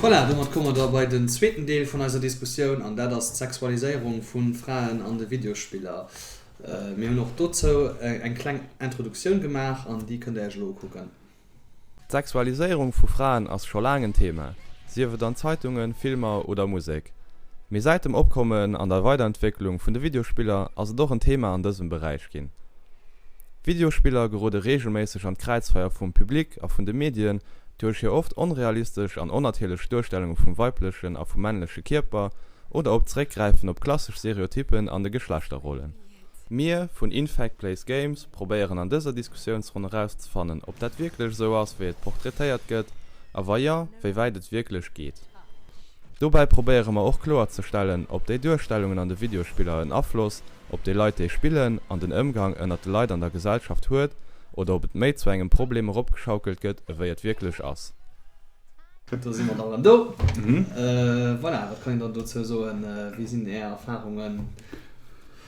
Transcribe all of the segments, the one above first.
Voilà, domat komme mer da bei den zweeten Deel vun eiser Diskussioun, an dat ass d'Sexualiséierung vu Fraen an de Videospiller. Mir hunn och dozou eng kleng Introduktioun gemaach an déi kënnt der Iech elo ukucken. D'Sexualiséierung vu Fraen ass scho laang en Thema, sief et an Zeitungen, Filmer oder Musek. Mee säit dem Opkommen an der Weiderentwécklung vun de Videospiller ass et och en Thema an dësem Beräich ginn. Videospiller gerode reegelméisseg an d'Kräizfeier vum Public a vun de Medien duerch hir oft onrealistesch an onnatierlech Duerstellunge vum weiblechen a vum männleche Kierper oder op d'Zeréckgräifen op klassesch Stereotyppen an de Geschlechterrollen. Mir vun Infect Plays Games probéieren an dëser Diskussiounsronn erauszefannen, ob dat wierklech esou ass, wéi et portraitéiert gëtt, a wa jo, wéi wäit et wierklech geet. Dobäi probéiere mer och kloerzestellen, ob déi Duerstellungen an de Videospiller en Afloss op déi Leit, déi spillen, an den Ëmgang ënnert de Leit an der Gesellschaft huet, oder ob et méi zu engem Problem eropgeschaukelt gëtt, ewéi et wierklech ass. Do si mer da erëm do. Voilà, wat kann een dann dozou soen? Wéi sinn Är Erfarungen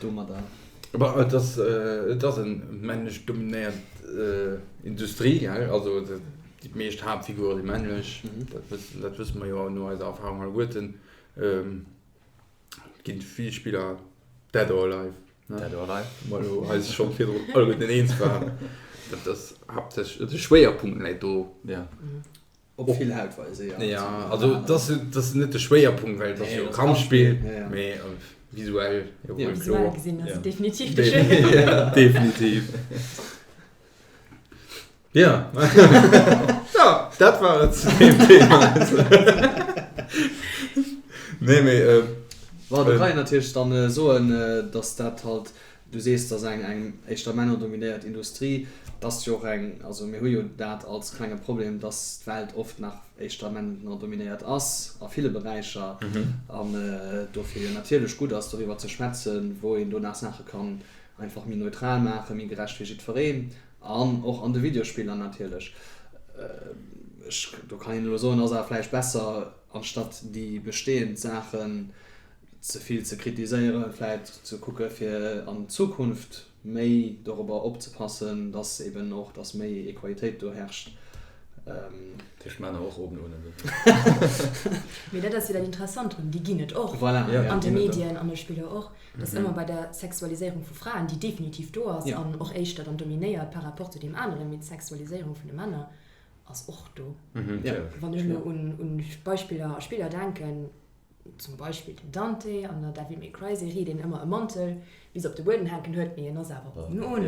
domadder? Bah, et ass, et ass eng männlech dominéiert Industrie, gell? Also déi meescht Haaptfigure si männlech, dat wëssen, dat wësse mer jo no eiser Erfarung alleguerten. Et ginn vill Spiller, Dead or Alive, ne? Dead or Alive. Wou mer elo eis schonn virdrun alleguerten eens waren. Dat ass haaptsächlech, de Schwéierpunkt läit do. Ja. Op vill Hautweise, jo. Ja, also et ass, et ass net de Schwéierpunkt, well et ass jo e Kampfspill, mee visuell jo wuel kloer. Visuell gesinn ass et definitiv de Schwéierpunkt. Definitiv. Ja. Ja, dat war et zu deem Thema. Nee, mee. Bon, do kann een natierlech dann soen, dass dat halt, du sees, dass eng eng éischter männerdominéiert Industrie, dass jo och eng, also mir hu jo dat als klenge Problem, dass d'Welt oft nach éischter männerdominéiert ass a ville Beräicher an dofir jo natierlech gutt ass doriwwer ze schwätzen, wou een do nach Saache kann einfach méi neutral maachen, méi gerecht fir jiddwereen an och an de Videospiller natierlech. Ech, do kann een elo soen, ass awer vläicht besser, anstatt déi bestehend Saachen ze vill ze kritiséieren, vläicht ze kucke fir an Zukunft méi dorobber opzepassen, dass eben och, dass méi Equalitéit do herrscht. Dat heescht Männer och oben ohne. Mee dat ass jo dat Interessant drun, déi ginn et och Voilà, ja. an de Medien, an de Spiller och, dass ëmmer bei der Sexualiséierung vu Fraen, déi definitiv do ass an och éischter dann dominéiert par rapport zu deem aneren, mee d'Sexualiséierung vun de Männer ass och do. Wann ech elo un Beispiller a Spiller denken, zum Beispill den Dante an der Devil May Cry Serie, deen ëmmer e Mantel bis op de Buedem hänken huet, mee en ass awer oben un,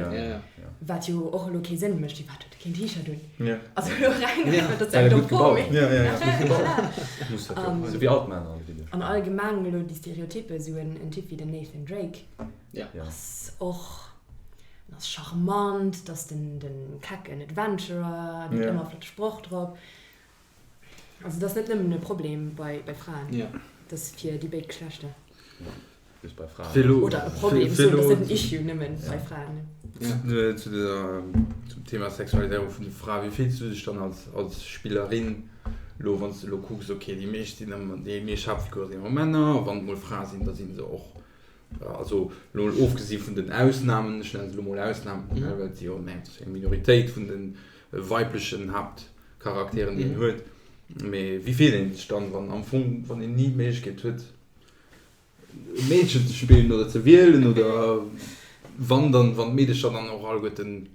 wat jo och elo kee Sënn mécht, firwat huet e keen T-Shirt un? Also elo reng einfach dat ass eng domm Fro, mee voilà. An allgemeng elo déi Stereotypen, esou en Typ wéi den Nathan Drake ass och, en ass charmant, et ass den kecken Adventurer, en huet ëmmer e flotte Sproch drop. Also et ass net nëmmen e Problem bei Fraen, et ass fir déi béid Geschlechter. Just bei Fraen. Oder e Problem, ech soen, et ass net en Issue nëmmen bei Fraen. Zu der, zum Thema Sexualiséierung vun de Fraen, wéi fills du dech dann als, als Spillerin elo, wann s de elo kucks, okay, déi meescht sinn ëmmer, déi meescht Haaptfigure sinn ëmmer Männer, a wann et mol Frae sinn, da si se och, also elo mol ofgesi vun den Ausnamen, ech nenne se elo mol Ausnamen, well et si jo eng Minoritéit vun de weiblechen Haapt. Charakteren déi een huet, mee wéi fillt een sech dann wann am Fong wann een ni d'Méiglechkeet huet e Meedchen ze spillen oder ze wielen oder wann dann wann d'Meedecher dann och alleguerten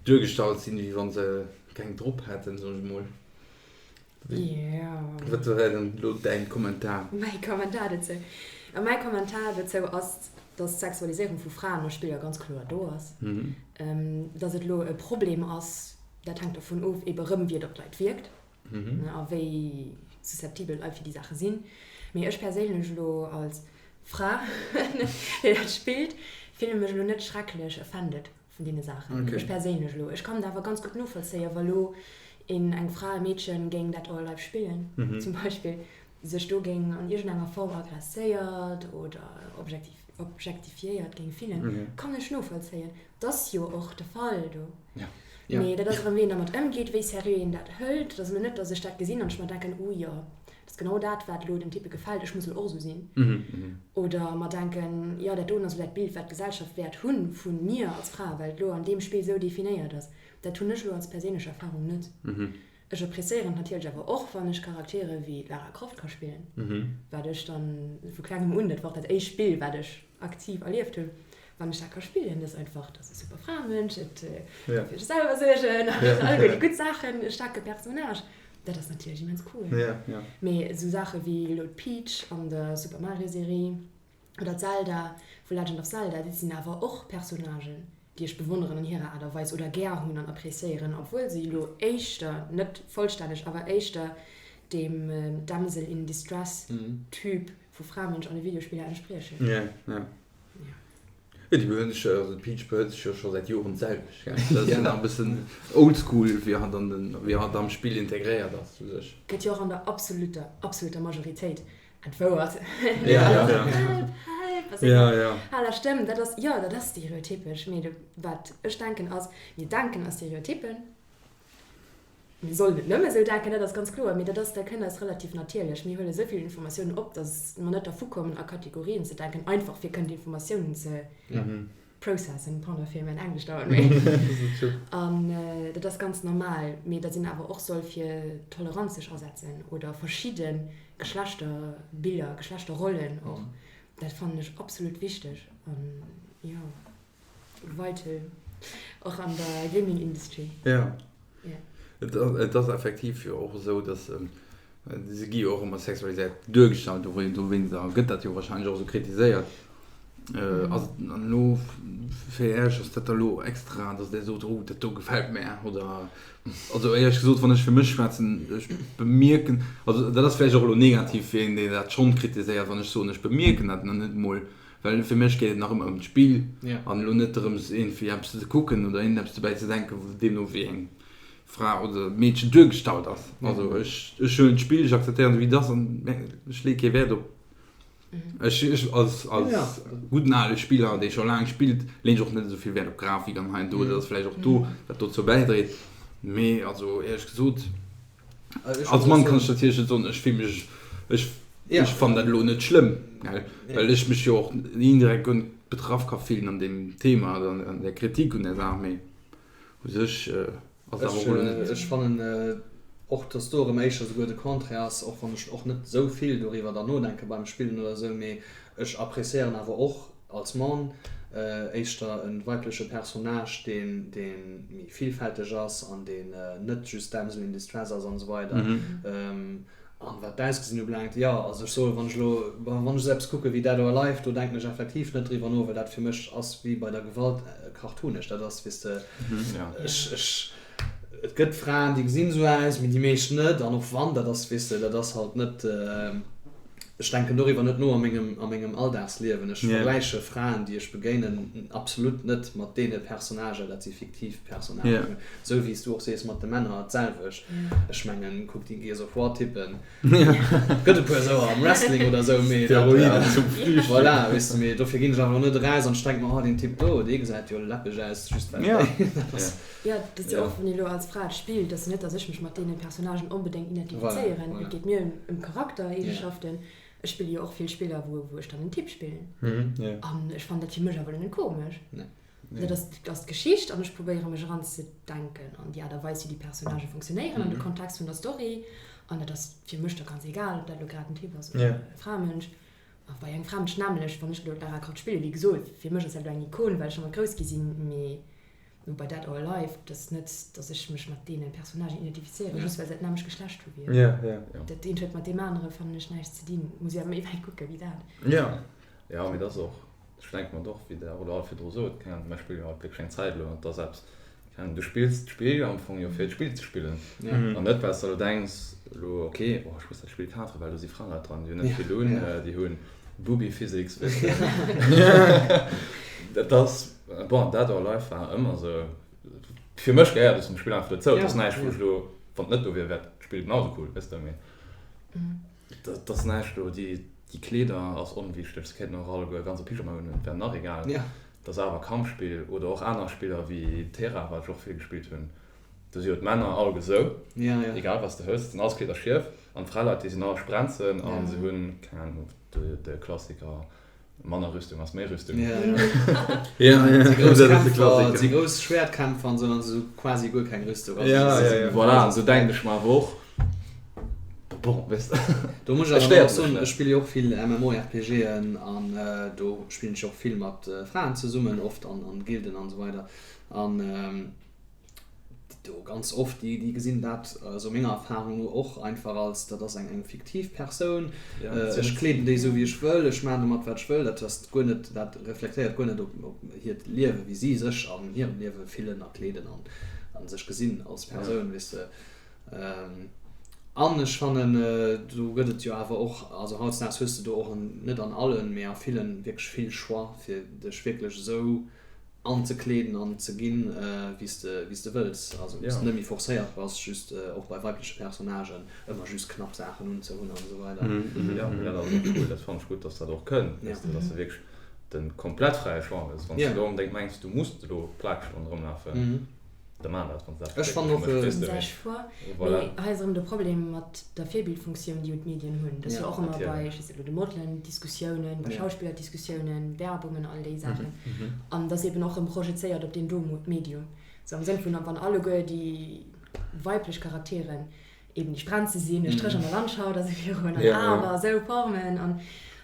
duergestallt sinn wéi wann se keng drop hätten soen ech mol. Wat wär dann elo däin Kommentar? Mäi Kommentar dozou? Mäi Kommentar dozou ass, dass d'Sexualiséierung vu Fraen a Spiller ganz kloer do ass, dass et elo e Problem ass, Dat hänkt dovun of, ebe rëm, wéi et op d'Leit wierkt a wéi susceptibel d'Leit fir déi Saache sinn. Mee ech perséinlech elo als Fra, déi dat spillt, fille mech elo net schrecklech offended vun deene Saachen. Ech perséinlech elo. Ech kann et awer ganz gutt novollzéien, wa lo een, eng Fra, e Meedchen géing dat all live spillen, zum Beispill, sech do géing an iergendenger Form agresséiert oder objektifiéiert géing fillen, kann ech novollzéien. 't ass jo och de Fall do. Mee dat ass erëm, wéi een dermat ëmgeet, wéi seriö een dat hëlt. Et ass elo net, datt ech dat gesinn an ech mer denken, Oh jo, dat ass genau dat, wat elo den Typpe gefält, ech muss elo och esou sinn. Oder mer denken, Jo, dat doen ass elo dat Bild, wat d'Gesellschaft wäert hu vu mir als Fra, well et elo an deem Spill esou definéiert ass. Dat hunn ech elo als perséinlech Erfarung net. Ech appreciéieren et natierlech awer och, wann ech Charaktere wéi d'Lara Croft ka spillen, wat ech dann vu klengem un, dat war och dat éischt Spill, wat ech aktiv erlieft hunn, wann ech dat ka spillen, dat ass einfach, dat ass e super Framënsch, et ka fir sech selwer suergen, alleguer déi gutt Saachen, e staarke Personnage, dat ass natierlech immens cool. Mee esou Saache wéi elo d'Peach an der Super Mario Serie, Oder d'Zelda vu Legend of Zelda, dat sinn awer och Personnagen, déi ech bewonneren an hirer Aart a Weis oder gär hunn an appréciéieren, obwuel se elo éischter, net vollstänneg, awer éischter deem Damsel in Distress Typ vu Framënsch an de Videospiller entspriechen. Jo, jo. Jo, déi behëlt sech, also d'Peach behëlt sech jo scho säit Joren d'selwecht, gell? Dat ass jo nach e bëssen oldschool, wéi hatt an den, wéi hatt am Spill integréiert ass u sech. Gëtt jo och an der absoluter, absoluter Majoritéit Entfouert. Ja, ja. Help, help! Was ja, ja. Aler Stëmm, dat ass, jo, dat ass stereotypesch. Mee wat ech denken ass, mir denken a Stereotypen. Mir sollen net nëmme sou denken, dat ass ganz kloer, mee dat ass, dat kënnt eis relativ natierlech. Mir huele sou vill Informatiounen op, datt mer net dervu kommen, a Kategorien ze denken, einfach fir kënnen d'Informatiounen ze. Processen, pardon fir mäin Englesch dauert méi. An dat ass ganz normal, mee datt een awer och soll fir Toleranz sech asetzen oder verschidde Geschlechterbiller, Geschlechterrollen och, dat fannen ech absolut wichteg an jo, vital och an der Gaming Industry. Jo, et ass effektiv jo och esou, datt Se gi jo och ëmmer sexualiséiert duergestallt, dowéinster gëtt dat jo warscheinlech och esou kritiséiert. Ass et dann elo fir Iech, ass dat da elo extra, datt Dir sot, oh dat do gefält mär? Oder, also éierlech gesot, wann ech fir mech schwätzen, ech bemierken, also dat ass vläicht och elo negativ fir een, deen dat schonn kritiséiert, wann ech soen, ech bemierken dat nach net emol, well fir mech geet et nach ëmmer ëm d'Spill an elo net drëms iergendwéi eppes ze kucken oder iergendeppes dobäi ze denken, deemno wéi eng Fra oder Meedchen duergestallt ass. Also ech ech huelen d'Spill, ech akzeptéieren se wéi et ass an ech leeë kee Wäert op. Ech ech als als gudden ale Spiller, dee scho laang spillt, leen ech och net esou vill Wäert op Grafik an hei an do. Dat ass vläicht och do, wat dozou bäidréit. Mee also éierlech gesot, als Mann kann ech natierlech net soen, ech fill mech, ech ech fannen dat elo net schlëmm, gell, well ech mech jo och indirekt guer net betraff ka fillen an deem Thema oder an där Kritik un där Saach. Mee U sech ass awer och elo net. Ech fannen och, dass do erëm éischter souguer de Contraire ass, och wann ech och net esou vill doriwwer dann nodenke beim Spillen oder esou, mee ech appréciéieren awer och als Mann éischter e weibleche Personnage, deen dee méi villfälteg ass an deen net just Damsel in Distress ass an esou weider. An wat d'Ausgesinn ubelaangt, jo, also ech soen, wann ech elo, wann ech esou eppes kucke wéi Dead or Alive, do denken ech effektiv net driwwer no, well dat fir mech ass wéi bei der Gewalt cartoonesch. Dat ass, weess de, ech, ech, et gëtt Fraen, déi gesinn esou aus, mee déi meescht net. An och wann, dat ass, weess de, dat ass halt net, ech denken doriwwer net no a mengem, a mengem Alldagsliewen. Ech vergläiche Fraen, déi ech begéinen, absolut net mat deene Personnagen, dat si fiktiv Personnagen. Esou wéi s du och sees mat de Männer d'selwecht. Ech mengen, kuck déi Gears of War Typen. Gëtt e puer esou am Wrestling oder esou, mee dat, Steroiden zum Frühstück. Voilà, weess de, mee dofir ginn ech awer och net eraus an ech denke mer, oh deen Typ do, dee gesäit jo läppeg aus, just well deen, dat ass. Jo, dat ass jo och, wann ee lo als Fra et spillt, ass jo net, datt ech mech mat deene Personnagen onbedéngt identifizéieren. Et geet mir ëm Charaktereegenschaften. Ech spille jo och vill Spiller, wou ech dann en Typ spillen. An ech fannen dat fir mech awer lo net komesch. Dat ass, dat ass d'Geschicht an ech probéiere mech eranzedenken an déi Aart a Weis, wéi déi Personnagë funktionéieren an de Kontext vun der Story. An dat ass fir mech da ganz egal, ob dat elo grad en Typ ass oder e Framënsch. A bei engem Framënsch nämmlech, wann ech elo d'Lara Croft spillen, wéi gesot, fir mech ass dat elo eng Ikon, well ech domat grouss gi sinn, mee elo bei Dead or Alive, dat ass net, datt ech mech mat deene Personnagen identifizéieren, just well se dat nämmlecht Geschlecht hu wéi ech. Dat eent huet mat deem anere, fannen ech, näischt ze dinn. Muss ee awer méi wäit kucke wéi dat. Jo, mee dat ass och. Ech denke mer och, wéi de Roland alt virdru sot, keng Ahnung, mir spille jo alt wierklech eng Zäit elo an et ass eppes, keng Ahnung, du spills d'Spill am Fong jo fir d'Spill ze spillen an net well s de elo denks elo, ok, oh ech muss dat Spill kafen, well do si Fraleit dran, déi hunn net vill un, déi hu Booby Physics, weess de. Dat ass, bon, Dead or Alive war ëmmer esou, fir mech gehéiert et zum Spill einfach dozou, et ass näischt wou ech elo, wann et net do wier, wär d'Spill genau esou cool, weess de, mee dat ass näischt elo, déi. Déi Kleeder ass onwichteg, se kéinten och alleguer e ganze Pyjama unhunn, et wär nach egal. Et ass awer Kampfspill oder och aner Spiller wéi Terra, wat ech och vill gespillt hunn, do si jo d'Männer alleguer esou, egal wat s de hues, et sinn alles Kleeder schief an d'Fraleit déi sinn all Sprenzen a se hunn, keng Ahnung, de Klassiker. Manner Rüstung ass méi Rüstung. Ja, ja. Ja, ja. Grouss Kämpfer, si grouss Schwertkämpfer an sou, an se hu quasi guer keng Rüstung. Also, ja, ja, ja. Voilà, an sou denken ech mer awer och, bon, weess de. Do muss ech awer och soen, ech spille jo och vill MMORPGen an do spillen ech och vill mat Fraen zesummen, oft an Gilden an esou weider. An do ganz oft, déi, déi gesinn dat, also menger Erfahrung no, och einfach als, dat ass eng, eng fiktiv Persoun, ech kleeden déi esou wéi ech wëll, ech maachen domat wat ech wëll, dat ass guer net, dat reflektéiert guer net op, op hiert Liewen, wéi si sech an hirem Liewe fillen a kleeden an, an sech gesinn als Persoun, weess de. An ech fannen, do gëtt et jo awer och, also hautdesdaags hues de do och an, net an allen, mee a villen wierklech vill Choix, fir dech wierklech esou anzekleeden an ze ginn, wéi s de, wéi s de wëlls. Also wou s de net méi forcéiert bass, just och bei weibleche Personnagen ëmmer just knapp Saachen unzehunn an esou weider. Jo, mee dat ass och cool. Dat fannen ech gutt, dass dat och kënnt, weess de, dass de wierklech de komplett fräie Choix hues. Wann s de elo onbedéngt mengs, du muss elo plakeg ronderëm lafen, Da maan dat, wann se dat Ech fannen och. Sech vor. Mee hei ass erëm de Problem mat der Virbildfunktioun, déi jo d'Medien hunn. Dat ass jo och ëmmer bei, ech weess net, elo de Modelen Diskussiounen, bei Schauspiller Diskussiounen, Werbungen, all déi Saachen. An dat ass eben och erëm projezéiert op deen do Medium. Sou am Sënn vun, wann alleguer déi weiblech Charakteren eben déi Sprenze sinn, e Stréch an der Landschaft a sou virun, an awer esou Formen, an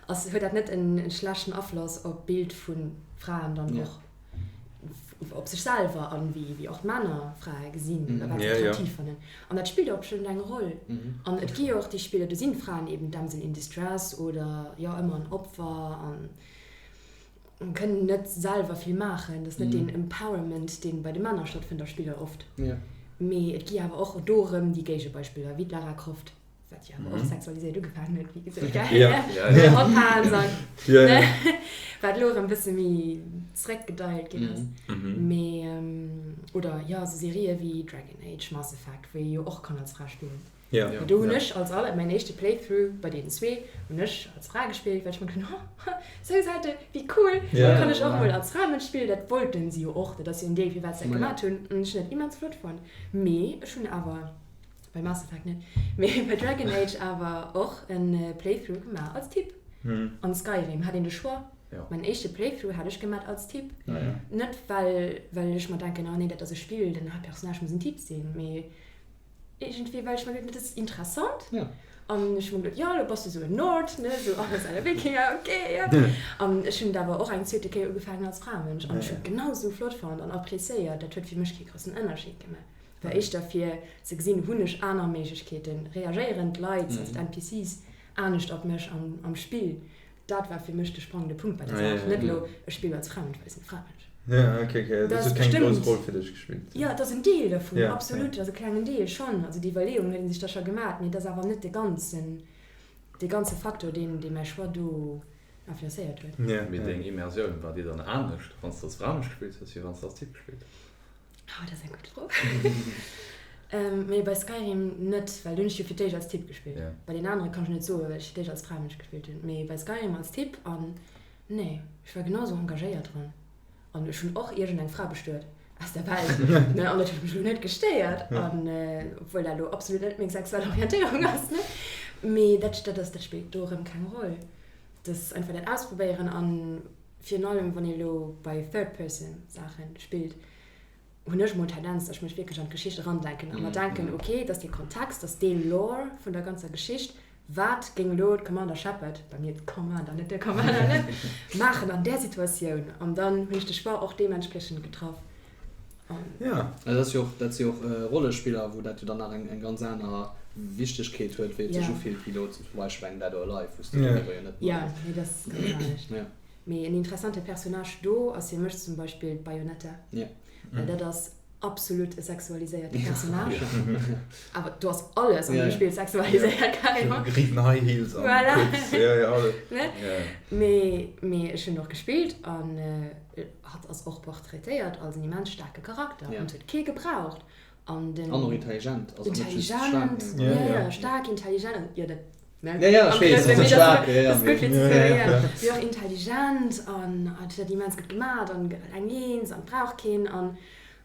ass, huet dat net en schlechten Afloss op d'Bild vu Fraen dann och? Op sech selwer an wéi och d'Männer Frae gesinn a wat se attraktiv fannen. An dat spillt och bestëmmt eng Roll. An et gi jo och déi Spiller, do sinn d'Fraen eben Damsel in Distress oder jo ëmmer en Opfer an kënnen net selwer vill maachen. Dat ass net deen Empowerment, dee bei de Männer stattfënnt a Spiller oft. Mee et gi awer och do erëm déi Géigebeispiller, wéi d'Lara Croft. Wat jo awer och sexualiséiert ugefaangen huet, wéi gesot, gell? Ja. Ja. Hot Pants an, ne? Wat elo erëm e bësse méi zréckgedeilt ginn ass. Mee, oder jo, esou Serië wéi Dragon Age, Mass Effect, wou ee jo och kann als Fra spillen. Ja. Do hunn ech als aller, mäin éischte Playthrough bei deenen zwee, hunn ech als Fra gespillt, well ech mer geduet hunn, oh, sou selte, wéi cool, da kann ech och emol als Fra matspillen. Dat wollten si jo och, dat ass jo en Deel, firwat se dat gemaat hunn. An ech hunn dat immens flott fonnt. Mee ech hunn awer. Bei Mass Effect net, mee bei Dragon Age awer och en Playthrough gemaach als Typ. An Skyrim hat een de Choix. Mäin éischte Playthrough hat ech gemat als Typ. Net well well ech mer denken, oh nee dat ass e Spill, den Haaptpersonnage muss en Typ sinn, mee iergendwéi well ech mer geduet hunn, dat ass interessant. An ech hu mer geduet, jo lo bass du sou en Nord, ne, sou alles à la Wikinger, ok, jo. An ech hunn et awer och eng zweete Kéier ugefaangen als Framënsch an ech hunn et genau sou flott fonnt an appreciéiert. Dat huet fir mech kee groussen Ënnerscheed gemaach. War éischter fir ze gesinn, hunn ech aner Méiglechkeeten, reagéieren d'Leit, also d'NPCs, anescht op mech am Spill. Dat war fir mech de sprangende Punkt bei der Saach, net elo ech spillen als Fra, well ech sinn e Framënsch. Ja, ok, ok, dat huet keng grouss Roll fir dech gespillt. Jo, et ass en Deel dovun, absolut, also e klengen Deel schonn. Also déi Iwwerleeung huet ee sech da scho gemaat, mee et ass awer net de ganzen, dee ganze Faktor, deen, dee mäi Choix do influencéiert huet. Mee deng Immersioun, war déi dann anescht, wann s de als Framënsch gespillt hues, wéi wann s de als Typ gespillt hues? Oh, dat ass eng gutt Fro. Mee bei Skyrim net, well do hunn ech jo fir d'éischt als Typ gespillt. Ja. Bei den anere kann ech net soen, well ech fir d'éischt als Framënsch gespillt hunn. Mee bei Skyrim als Typ an nee, ech war genau sou engagéiert dran. An ech hunn och iergend eng Fra bestuet aus der Welt, ne, an dat huet mech elo net gestéiert. An obwuel dat elo absolut net meng sexuell Orientéierung ass, ne. Mee dat, dat ass, dat spillt do erëm keng Roll. Dat ass einfach dat Ausprobéieren an Virun allem wann ee lo bei Third Person Saachen spillt, hunn ech mol Tendenz, dass ech mech wierklech an d'Geschicht erandenken a mer denken, ok, dat ass dee Kontext, dat ass dee Lore vun der ganzer Geschicht, wat géing elo d'Commander Shepard, bei mir d'Commander, net de Commander, ne, maachen an där Situatioun? An dann hunn ech de Choix och deementspriechend getraff. An. Ja. Dat ass jo och, dat si jo och Rollespiller, wou dat jo dann nach eng ganz aner Wichtegkeet huet, wéi et sech ufillt, wéi elo zum Beispill bei engem Dead or Alive, wou s de doriwwer jo net méi. Ja, nee, dat ass ganz anescht. Mee en interessante Personnage do ass fir mech zum Beispill d'Bayonetta. Well dat ass absolut e sexualiséierte Personnage. Awer do ass alles an deem Spill sexualiséiert, carrément. Riesen High Heels an Voilà. Kups, ja, ja, alles. Ne? Mee, mee ech hunn och gespillt an hatt ass och portraitéiert als en immens staarke Charakter an et huet kee gebraucht. An den. An och intelligent, also net just staark. Intelligent, ja, ja, staark, intelligent, jo dat. Ja, ja, ech weess, dat ass staark, ja, ja, mee. Mee och intelligent an huet dat immens gutt gemat an gëtt eleng eens an brauch keen an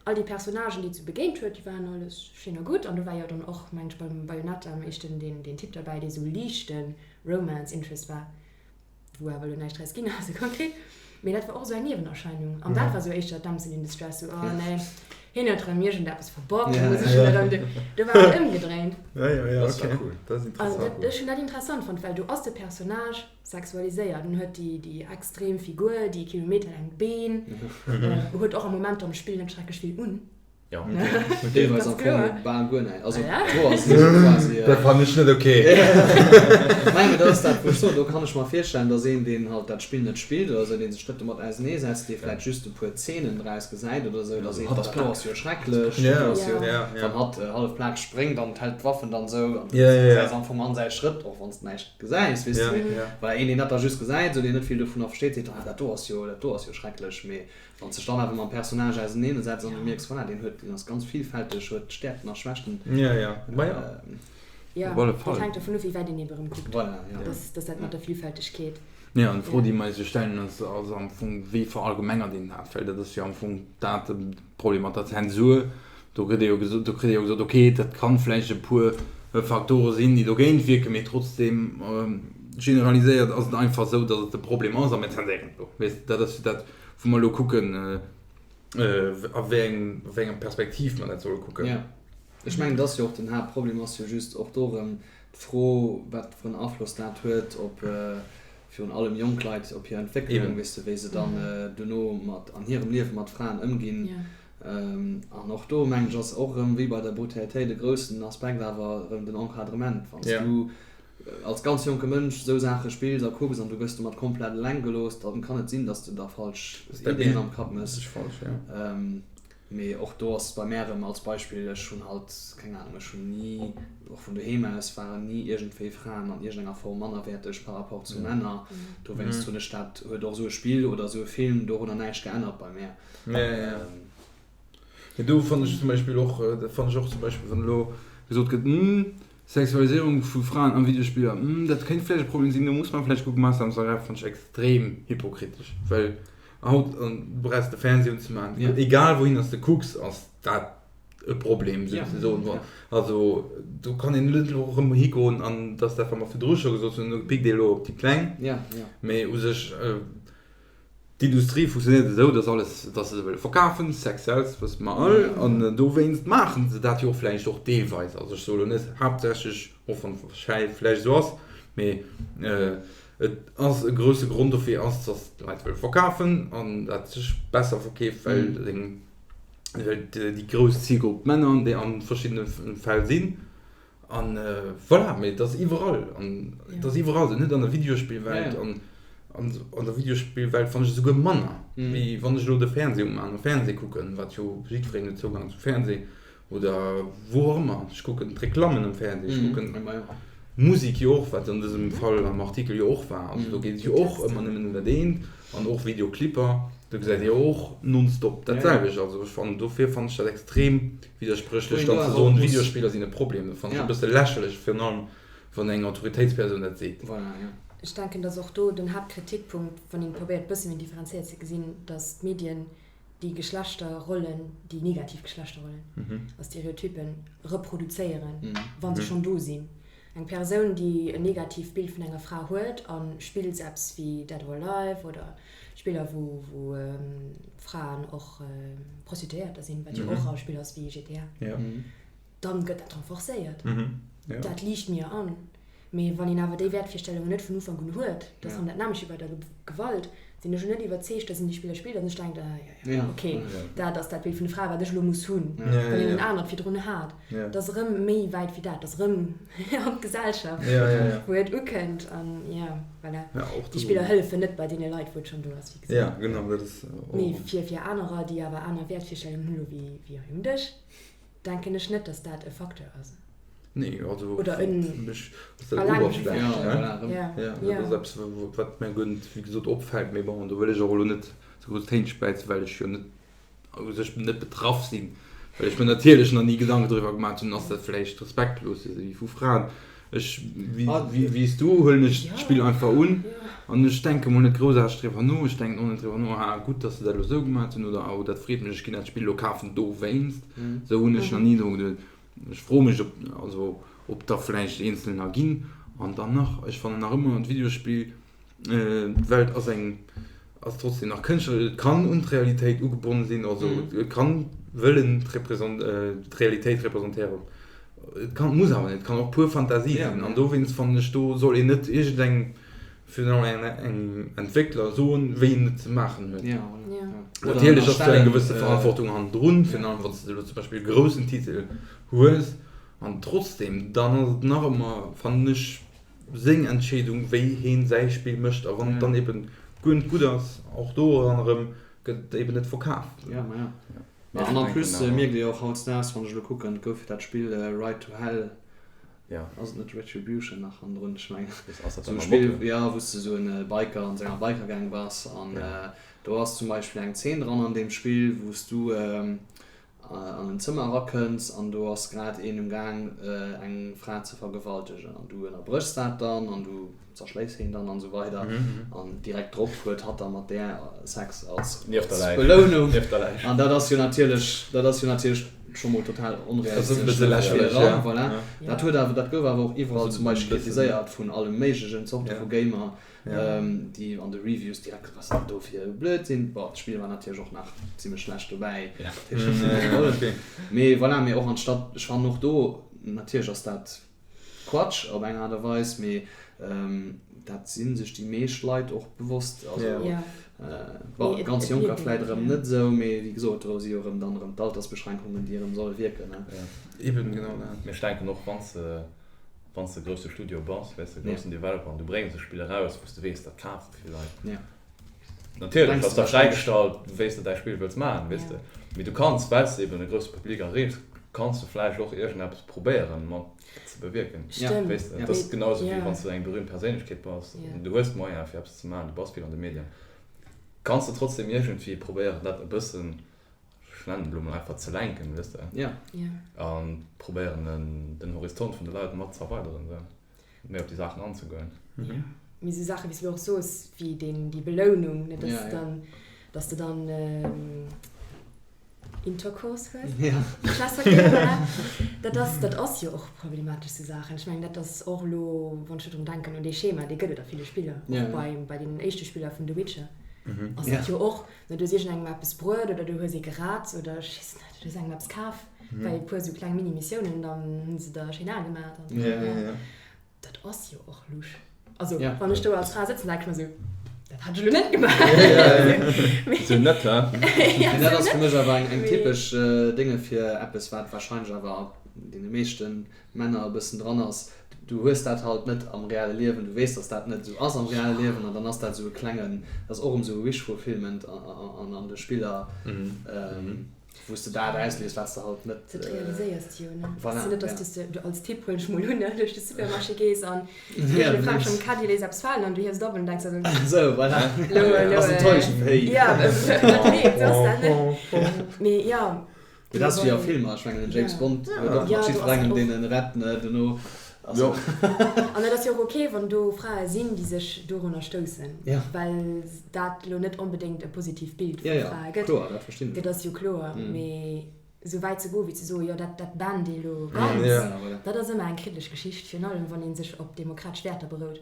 all déi Personnagen, déi et sou begéint huet, déi waren alles schéin a gutt an do war jo dann och, mengen ech, beim Bayonetta am éischten deen, deen Typ derbäi, dee sou liichte Romance Interest war. Wou awer elo näischt draus ginn ass, konkret. Mee dat war och esou eng Niewenerscheinung. An dat war esou éischter Damsel in Distress, esou, oh nee, hien huet erëm iergendeppes verbockt, da muss ech jo dat an. Do war et ëmgedréint. Ja, ja, ja, okay. Dat ass interessant. Also ech hunn dat interessant fonnt, well do ass de Personnage sexualiséiert en huet déi, déi extrem Figur, déi kilometerlaang Been, huet och am Moment am Spill net schrecklech vill un. Jo. Deelweis am Fong bal guer näischt. Also d'Hoer si sou quasi. Dat fannen ech net ok. Nei, mee dat ass dat, wou ech soen, do kann ech mer virstellen, datt een, deen halt dat Spill net spillt oder esou, dee sech net domat auseneesetzt, dee vläicht just e puer Zeenen draus gesäit oder esou, da seet, dat do ass jo schrecklech, dat do ass jo, wann hatt hallef plakeg spréngt an hält d'Waffen dann esou an du gesäis am Fong an säi Schrëtt, och wann s de näischt gesäis, weess de. Well een, deen dat da just gesäit, esou, deen net vill dovunner versteet, seet, ah, dat do ass jo, dat do ass jo schrecklech. Mee Wann s dech dann awer mam Personnage auseneenesetz an du mierks, voilà, deen huet, deen ass ganz villfälteg, huet Stäerkten a Schwächten. Ja, ja, ma ja. Ja, Op alle Fall. dat hänkt dovun of, wéi wäit een ebe rëm kuckt. Voilà, ja. Dat ass dat mat der Villfältegkeet. Ja, an d'Fro, déi mer eis jo stellen, ass, ass am Fong, wéi verallgemengert een dat? Well dat ass jo am Fong dat de Problem mat der Zensur. Do gëtt ee jo gesot, do kritt ee jo gesot, okay, dat kann vläicht e puer Faktore sinn, déi dogéint wierken, mee trotzdeem generaliséiert ass et einfach esou, datt et e Problem ass a mir zenséieren et elo. Weess de, dat ass jo dat, wou mer elo kucken, a wéi eng, a wéi enger Perspektiv mer dat solle kucken. Jo, ech mengen, et ass jo och den Haaptproblem ass jo just och do erëm d'Fro, wat fir en Afloss dat huet op virun allem jonk Leit, op hir Entwécklung, weess de, wéi se dann duerno mat an hirem Liewe mat Fraen ëmginn. An och do, mengen ech, ass och erëm wéi bei der Brutalitéit e groussen Aspekt awer erëm den Encadrement. Wann s du als ganz jonke Mënsch esou Saache spills a kucks an du gëss domat komplett eleng gelooss, dann kann et sinn, dass du der falsch Ideeën am Kapp mëss. Mee och do ass et bei mär erëm als Beispill, ech hunn halt, keng Anung, ech hunn ni, och vun doheem aus waren ni iergendwéi Fraen an iergendenger Form mannerwäerteg par rapport zu Männer. Dowéinst hunn ech dat, huet och esou e Spill oder esou e Film dorunner näischt geännert bei mär. Ja, ja, ja. Mee do fannen ech zum Beispill och, dat fannen ech och zum Beispill, wann elo gesot gëtt, hm, Sexualiséierung vu Fraen a Videospiller, hm, dat kéint vläicht e Problem sinn, do muss mer vläicht kucken, Maßnahmen ze ergräifen, fannen ech extrem hypokritesch. Well haut, du brauchs de Fernseh unzemaachen, Ja. egal wouhinner s de kucks, ass dat e Problem souzesoen. Ja. Also do kann een net elo erëm higoen an, dat ass dat, wat mer virdru scho gesot hunn, elo pickt ee elo op déi Kleng, Ja, ja. mee u sech, D'Industrie funktionéiert esou, dass alles, dass se wëlle verkafen, Sex sells, wësse mer all, an dowéinst maache se dat jo och vläicht och deelweis. Also ech soe lo net haaptsächlech, och wann et vläicht esou ass, mee et ass e grousse Grond dofir ass, dass d'Leit wëlle verkafen an dat sech besser verkeeft, well deng, well déi grouss Zilgrupp d'Männer an a verschiddene Fäll sinn. An voilà, mee et ass iwwerall, an et ass iwwerall esou, net an der Videospillwelt, an an der Videospillwelt fannen ech et esouguer manner, wéi wann ech elo de Fernseh umaachen a Fernseh kucken, wat jo jiddwereen huet Zougang zum Fernseh oder wou och ëmmer, ech kucken d'Reklammen am Fernseh, ech kucken Musek jo och, wat an dësem Fall am Artikel jo och war, also do geet et jo och ëmmer nëmmen ëm dat eent an och Videoclipper, do gesäit ee jo och nonstop dat selwecht, also ech fannen, dofir fannen ech dat extrem Widderspréchlech dann ze soen, Videospiller sinn e Problem, dat fannen ech e bësse lächerlech, virun allem wann eng Autoritéitspersoun dat seet. Voilà, jo. Ech denken, dass och do den Haaptkritikpunkt, wann een probéiert e bësse méi differenzéiert ze gesinn, dass d'Medien déi Geschlechterrollen, déi negativ Geschlechterrollen a Stereotypen reproduzéieren, wa se schonn do sinn. Eng Persoun, déi en negatiivt Bild vun enger Fra huet a spillt eppes wéi Dead or Alive oder Spiller, wou Fraen och Prostituéierter sinn, wat jo och a Spiller ass wéi GTA, dann gëtt dat renforcéiert. Dat liicht mir an. Mee wann een awer déi Wäertvirstellungen net vun Ufank un huet, dat ass erëm dat nämmlecht wéi bei der Gewalt, sinn ech jo net iwwerzeegt, dass een déi Spiller spillt an sech denkt, ah jo, jo, ok, dat ass dat Bild vun de Frae, wat ech elo muss hunn, wann een en anert virdrun hat. Dat ass erëm méi wäit wéi dat, dat ass erëm an d'Gesellschaft, wou et ukënnt. An jo, voilà, déi Spiller hëllefen net bei deene Leit, wou et schonn do ass, wéi gesot. Mee fir anerer, déi awer aner Wäertvirstellungen hunn elo wéi hei um Dësch, denken ech net, dass dat e Facteur ass. Nee, also Oder en fir mech ass dat allengege oberflächlech, Facteur. ne? Ja, Ja, dat ja. ass eppes, wat mir guer net, wéi gesot, opfält. Mee bon, do wëll ech och elo net ze grouss Téin späizen, well ech jo net, u sech net betraff sinn, well ech mir natierlech nach ni Gedanken driwwer gemaach hunn, ass dat vläicht respektlos vis-à-vis vu Fraen. Ech, wéi, wéi, wéi s du, huelen ech d'Spill einfach un an ech denke mol net groussaarteg driwwer no. Ech denken och net driwwer no, ah gutt, dass se dat elo esou gemaach hunn oder oh dat freet mech, ech ginn dat Spill elo kafen dowéinst. Esou hunn ech nach ni dru geduet. Ech froe mech op, also ob da vläicht eenzelner ginn. An dann nach, ech fannen nach ëmmer d'Videospill. D'Welt ass eng, ass trotzdem nach kënschtlech, et kann un d'Realitéit ugebonne sinn, also et kann wëllen d'Realitéit representéieren, et kann, muss awer net, et kann och pur Fantasie sinn. An dowéinst fannen ech, do soll een net iergendengem, virun allem engem Entwéckler soen, wéi en et ze maachen huet. Natierlech ass do eng gewësse Verantwortung hannendrun, virun allem wann s de elo zum Beispill e groussen Titel hues, an trotzdem, dann ass et nach ëmmer, fannen ech, seng Entscheedung wéi heen säi Spill mécht a wann et dann eben guer net gutt ass, och doran erëm gëtt et eben net verkaf. Ja, ma ja. Ma an en plus mierkt ee jo och hautdesdaags, wann ech elo kucken, et gouf jo dat Spill Ride to Hell, ass et net Retribution nach hannendrun, ech mengen, esou e Spill, jo, wou s de esou e Biker an senger Biker-Gang bass an do ass zum Beispill eng Zeen dran an deem Spill, wou s du an en Zëmmer erakënns an do ass grad een um Gaang eng Fra ze vergewaltegen an du ënnerbréchs dat dann an du zerschléis heen dann an esou weider an direkt drop huet hatt da mat där Sex als Belounung an dat ass jo natierlech dat ass jo natierlech scho mol total onrealistesch voilà. Dat huet awer dat gouf awer och iwwerall zum Beispill kritiséiert vun alle méiglechen Zorte vu Gamer. déi an de Reviews direkt, was dat do fir e Blödsinn, bon d'Spill war natierlech och nach zimmlech schlecht dobäi, mee voilà, mee och anstatt, ech fannen och do, natierlech ass dat Quatsch op eng Aart a Weis, mee dat si sech déi meescht Leit och bewosst, also bon ganz Jonker vläit erëm net esou, mee wéi gesot, do si jo erëm dann erëm d'Altersbeschränkungen, déi erëm solle wierken, ne. Eben, genau dat. Mee ech denken och, wann s de Wann s de e grousse Studio bass, weess de, e groussen Developer, an du bréngs e Spill eraus, wou s de weess, dat kafe vill Leit. Natierlech ass der fräigestallt, wéi s de däi Spill wëlls maachen, weess de. Mee du kanns, well s de eben e grousse Public erreechs, kanns de vläicht och iergendeppes probéieren, mat ze bewierken, weess de. Dat ass genau esou, wéi wann s de eng berühmt Perséinlechkeet bass, du hues d'Moyene fir eppes ze maachen, du bass vill an de Medien, kanns de trotzdem iergendwéi probéieren, dat e bëssen ech nennen et elo mol einfach, ze lenken, weess de, Ja. a probéieren den, den Horizont vun de Leit mat ze erweideren, esou, méi op déi Saachen anzegoen. Ja. Mee esou Saache wéi s de elo och soos, wéi deen, déi Belounung, ne, dass Ja, ja. dann, dass de dann Intercourse hues, Ja. Geschlechtsverkéier, voilà, dat ass, dat ass jo och problematesch, esou Saachen. Ech mengen, dat ass och elo, wann ech do drun denken, un dee Schema, dee gëtt et a ville Spiller, och Ja. bei, bei deenen éischte Spiller vun The Witcher ass Ja. dat jo och, Du hues iergendengem eppes bruet oder du hues ee gerett oder ech weess net, du hues engem eppes kaf bei e puer sou kleng Mini-Missiounen, dann hunn se der schéin al gemaat an Ja, ja, ja. Dat ass jo och lusch. Also Ja. wann ech do als Fra sëtzen, denke ech mer sou, dat hätt ech elo net gemaach. Sou net, hä? Ja, Mee dat sou ass fir net. mech awer eng, eng Mee. typesch Dénge fir eppes, wat warscheinlech awer deene meeschten Männer e bëssen dran ass, du hues dat halt net am reale Liewen, du weess, dass dat net esou ass am reale Liewen an dann ass dat esou e klengen, dat ass och erëm esou e Wish Fulfillment an an de Spiller, wou s de dat auslies, wat s de halt net. Dat realiséiers de jo, ne? Voilà, Ass jo net, dass ja. du s de als Tipp huelen ech mol un, ne, duerch de Supermarché gees an iergendee Fränk vum Caddie léisst eppes falen an du hiefs et op an denks der esou. Esou, voilà. Lo, lo. Ass enttäuschend, hey. Ja, wat, nee, esou ass dat net. Mee jo. Mee dat ass wéi a Filmer, ech mengen den James Bond huet och mat jiddwerengem deen en rett ne dono. Also. An et ass jo och ok wann do Frae sinn déi sech dorunner stoussen, well dat elo net onbedéngt e positiivt Bild vu Frae gëtt. Kloer, dat verstinn ech. Dat ass jo kloer. Mee esou wäit ze goen wéi ze soen, jo dat dat bannt ee elo ganz, dat ass ëmmer eng kriddeleg Geschicht, virun allem wann ee sech op demokratesch Wäerter berout.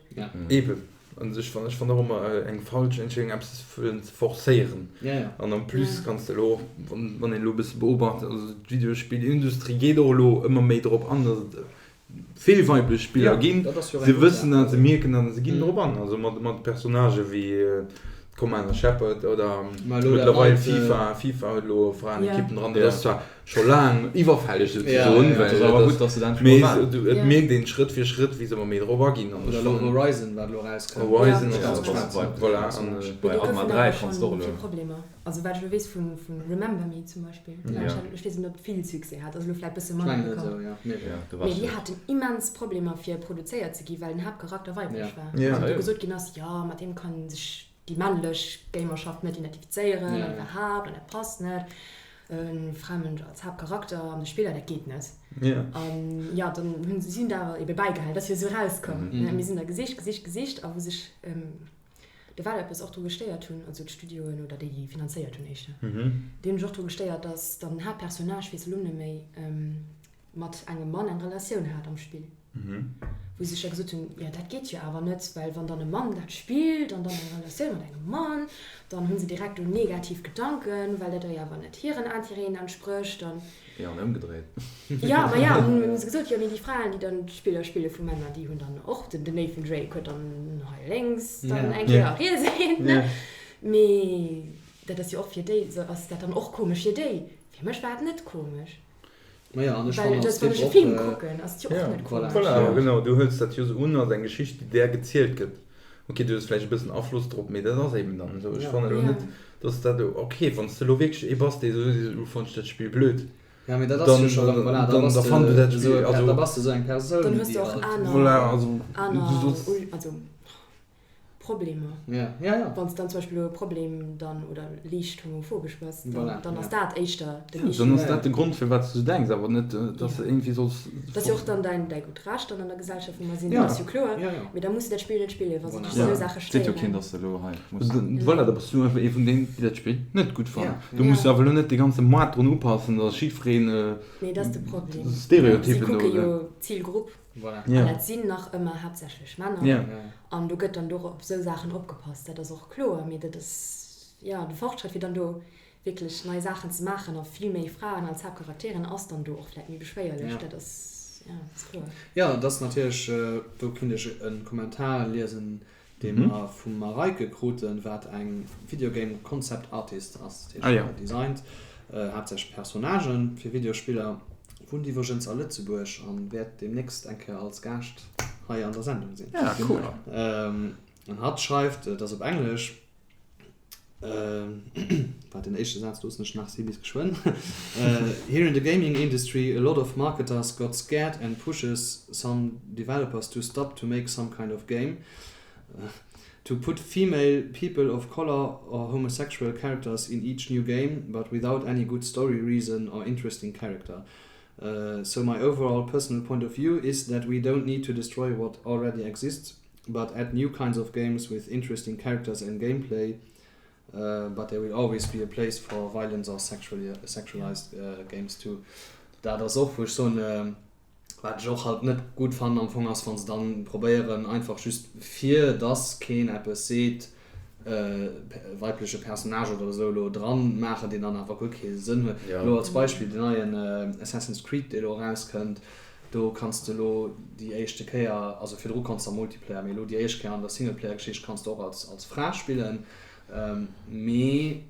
Eben. An ech fannen, ech fannen och ëmmer eng falsch Entscheedung eppes wëllen ze forcéieren. An en plus kanns de elo och, wann wann een elo e bësse beobacht, also d'Videospillindustrie geet och elo ëmmer méi drop an, datt et vill weiblech Spiller ginn. Se wëssen dat, se mierken dat a se ginn drop an. Also mat mat Personnagë wéi d'Commander Shepard oder mëttlerweil FIFA, FIFA huet elo Fraenekippen dran. Dat ass zwar scho laang iwwerfälleg souzesoen, well mee et mierkt een Schrëtt fir Schrëtt wéi se ëmmer méi drop aginn an Oder elo Horizon wat elo erauskënnt. Horizon ass och voilà an Mee do goufen awer schonn vill Problemer, also wat ech elo weess vu Remember Me zum Beispill, ech weess net ob et vill Succès hat, ass elo vläit bësse manner bekannt, mee déi haten immens Problemer fir produzéiert ze gi well den Haaptcharakter weiblech war an do gesot ginn ass, jo mat deem kann sech déi männlech Gamerschaft net identifizéieren an iwwerhaapt an dat passt net, e Framënsch als Haaptcharakter an de Spiller, dat geet net. An jo, dann hunn si hunn dat awer ebe bäigehalen, dat ass jo esou erauskomm, ne, mir sinn da gesicht, gesicht, gesicht a wou sech Developers och dru gestéiert hunn, also d'Studioen oder déi, déi finanzéiert hunn éischter, déi hunn sech och dru gestéiert, datt dann den Haaptpersonnage, weess elo net méi, mat engem Mann eng Relatioun hat am Spill. Wou se sech da gesot hunn, jo dat geet jo awer net, well wann dann e Mann dat spillt an dann eng Relatioun mat engem Mann, dann hu se direkt do negativ Gedanken, well dat da jo awer net hiren Intérêten entsprécht an. Jo, an ëmgedréit. Jo, ma ja, an hunn se gesot, jo mee déi Fraen, déi dann d'Spiller spille vu Männer, déi hunn dann och, den Nathan Drake huet dann hei lénks, dann eng Kéier a riets een, ne? Mee dat ass jo och fir déi, ass dat dann och komesch fir déi? Fir mech war et net komesch. Maja, an ech fannen als Tipp och. Wann ech e Film kucken, ass et jo och net komesch. Voilà, genau, du hëls dat jo esou un als eng Geschicht, déi där gezielt gëtt. Ok, du hues vläicht e bëssen Afloss drop, mee dat ass eben dann esou. Ech fannen elo net, dass dat elo, ok, wann s de elo wierklech ee bass, dee esou seet, elo fannen ech dat Spill blöd, Ja, mee dat ass jo scho, voilà, da bass de esou, da bass de esou eng Persoun, déi halt. Dann hues de och aner, voilà, also, aner, also. Problemer. Ja, ja, ja. Wann s dann zum Beispill elo e Problem dann oder liicht homophobesch bass, dann, voilà, dann ass ja. dat éischter den Ja, Issue. dann ass dat de Grond firwat s du sou denks, awer net dass de iergendwéi solls. Dat ass jo och dann däin, däi gutt Recht dann an der Gesellschaft, wou mer sinn, Ja. dat ass jo kloer. Ja, ja. Mee da muss de dat Spill net spillen, wa se Voilà. dech esou Saache Seet jo stéieren. keen, dass de elo hei muss. Voilà, da bass du einfach ee vun deenen, déi dat Spill net gutt fannen. Ja. Du muss awer elo net de ganze Moart drun upassen, dass jiddwereen Nee, dat ass de Problem. Stereotypen Si do, kucke ne? jo d'Zilgrupp. Voilà. An dat sinn nach ëmmer haaptsächlech Männer. Ja. An do gëtt dann do op esou Saachen opgepasst. Dat ass och kloer. Mee dat ass, jo, de Fortschrëtt, fir dann do wierklech nei Saachen ze maachen a vill méi Fraen als Haaptcharakteren, ass dann do och vläicht méi beschwéierlech. Ja. Dat ass, jo, dat ass kloer. Jo, et ass natierlech, do kinnt ech e Kommentar liesen, dee mer vum Mareike kruten, wat eng Videogame Concept Artist ass, dat heescht designt haaptsächlech Personnagen fir Videospiller, wunnt iwwregens a Lëtzebuerg an wäert deemnächst eng Kéier als Gaascht hei an der Sendung sinn. An hatt schreift, et ass op Englesch, Wat den éischte Saz loossen ech nach si bis geschwënn. Here in the gaming industry a lot of marketers got scared and pushes some developers to stop to make some kind of game to put female, people of color or homosexual characters in each new game but without any good story reason or interesting character. So my overall personal point of view is that we don't need to destroy what already exists but add new kinds of games with interesting characters and gameplay but there will always be a place for violence or sexualized games too. Dat ass och wou ech soen, wat ech och halt net gutt fannen am Fong ass wann se dann probéieren einfach just fir dass keen eppes seet e weibleche Personnage oder esou elo dran maachen deen dann awer guer kee Sënn huet. Elo als Beispill den neien Assassin's Creed dee elo erauskënnt, Do kanns de elo déi éischte Kéier, also virdru konns de am Multiplayer, mee elo déi éischt Kéier an der Singleplayer-Geschicht kanns de och als als Fra spillen. Mee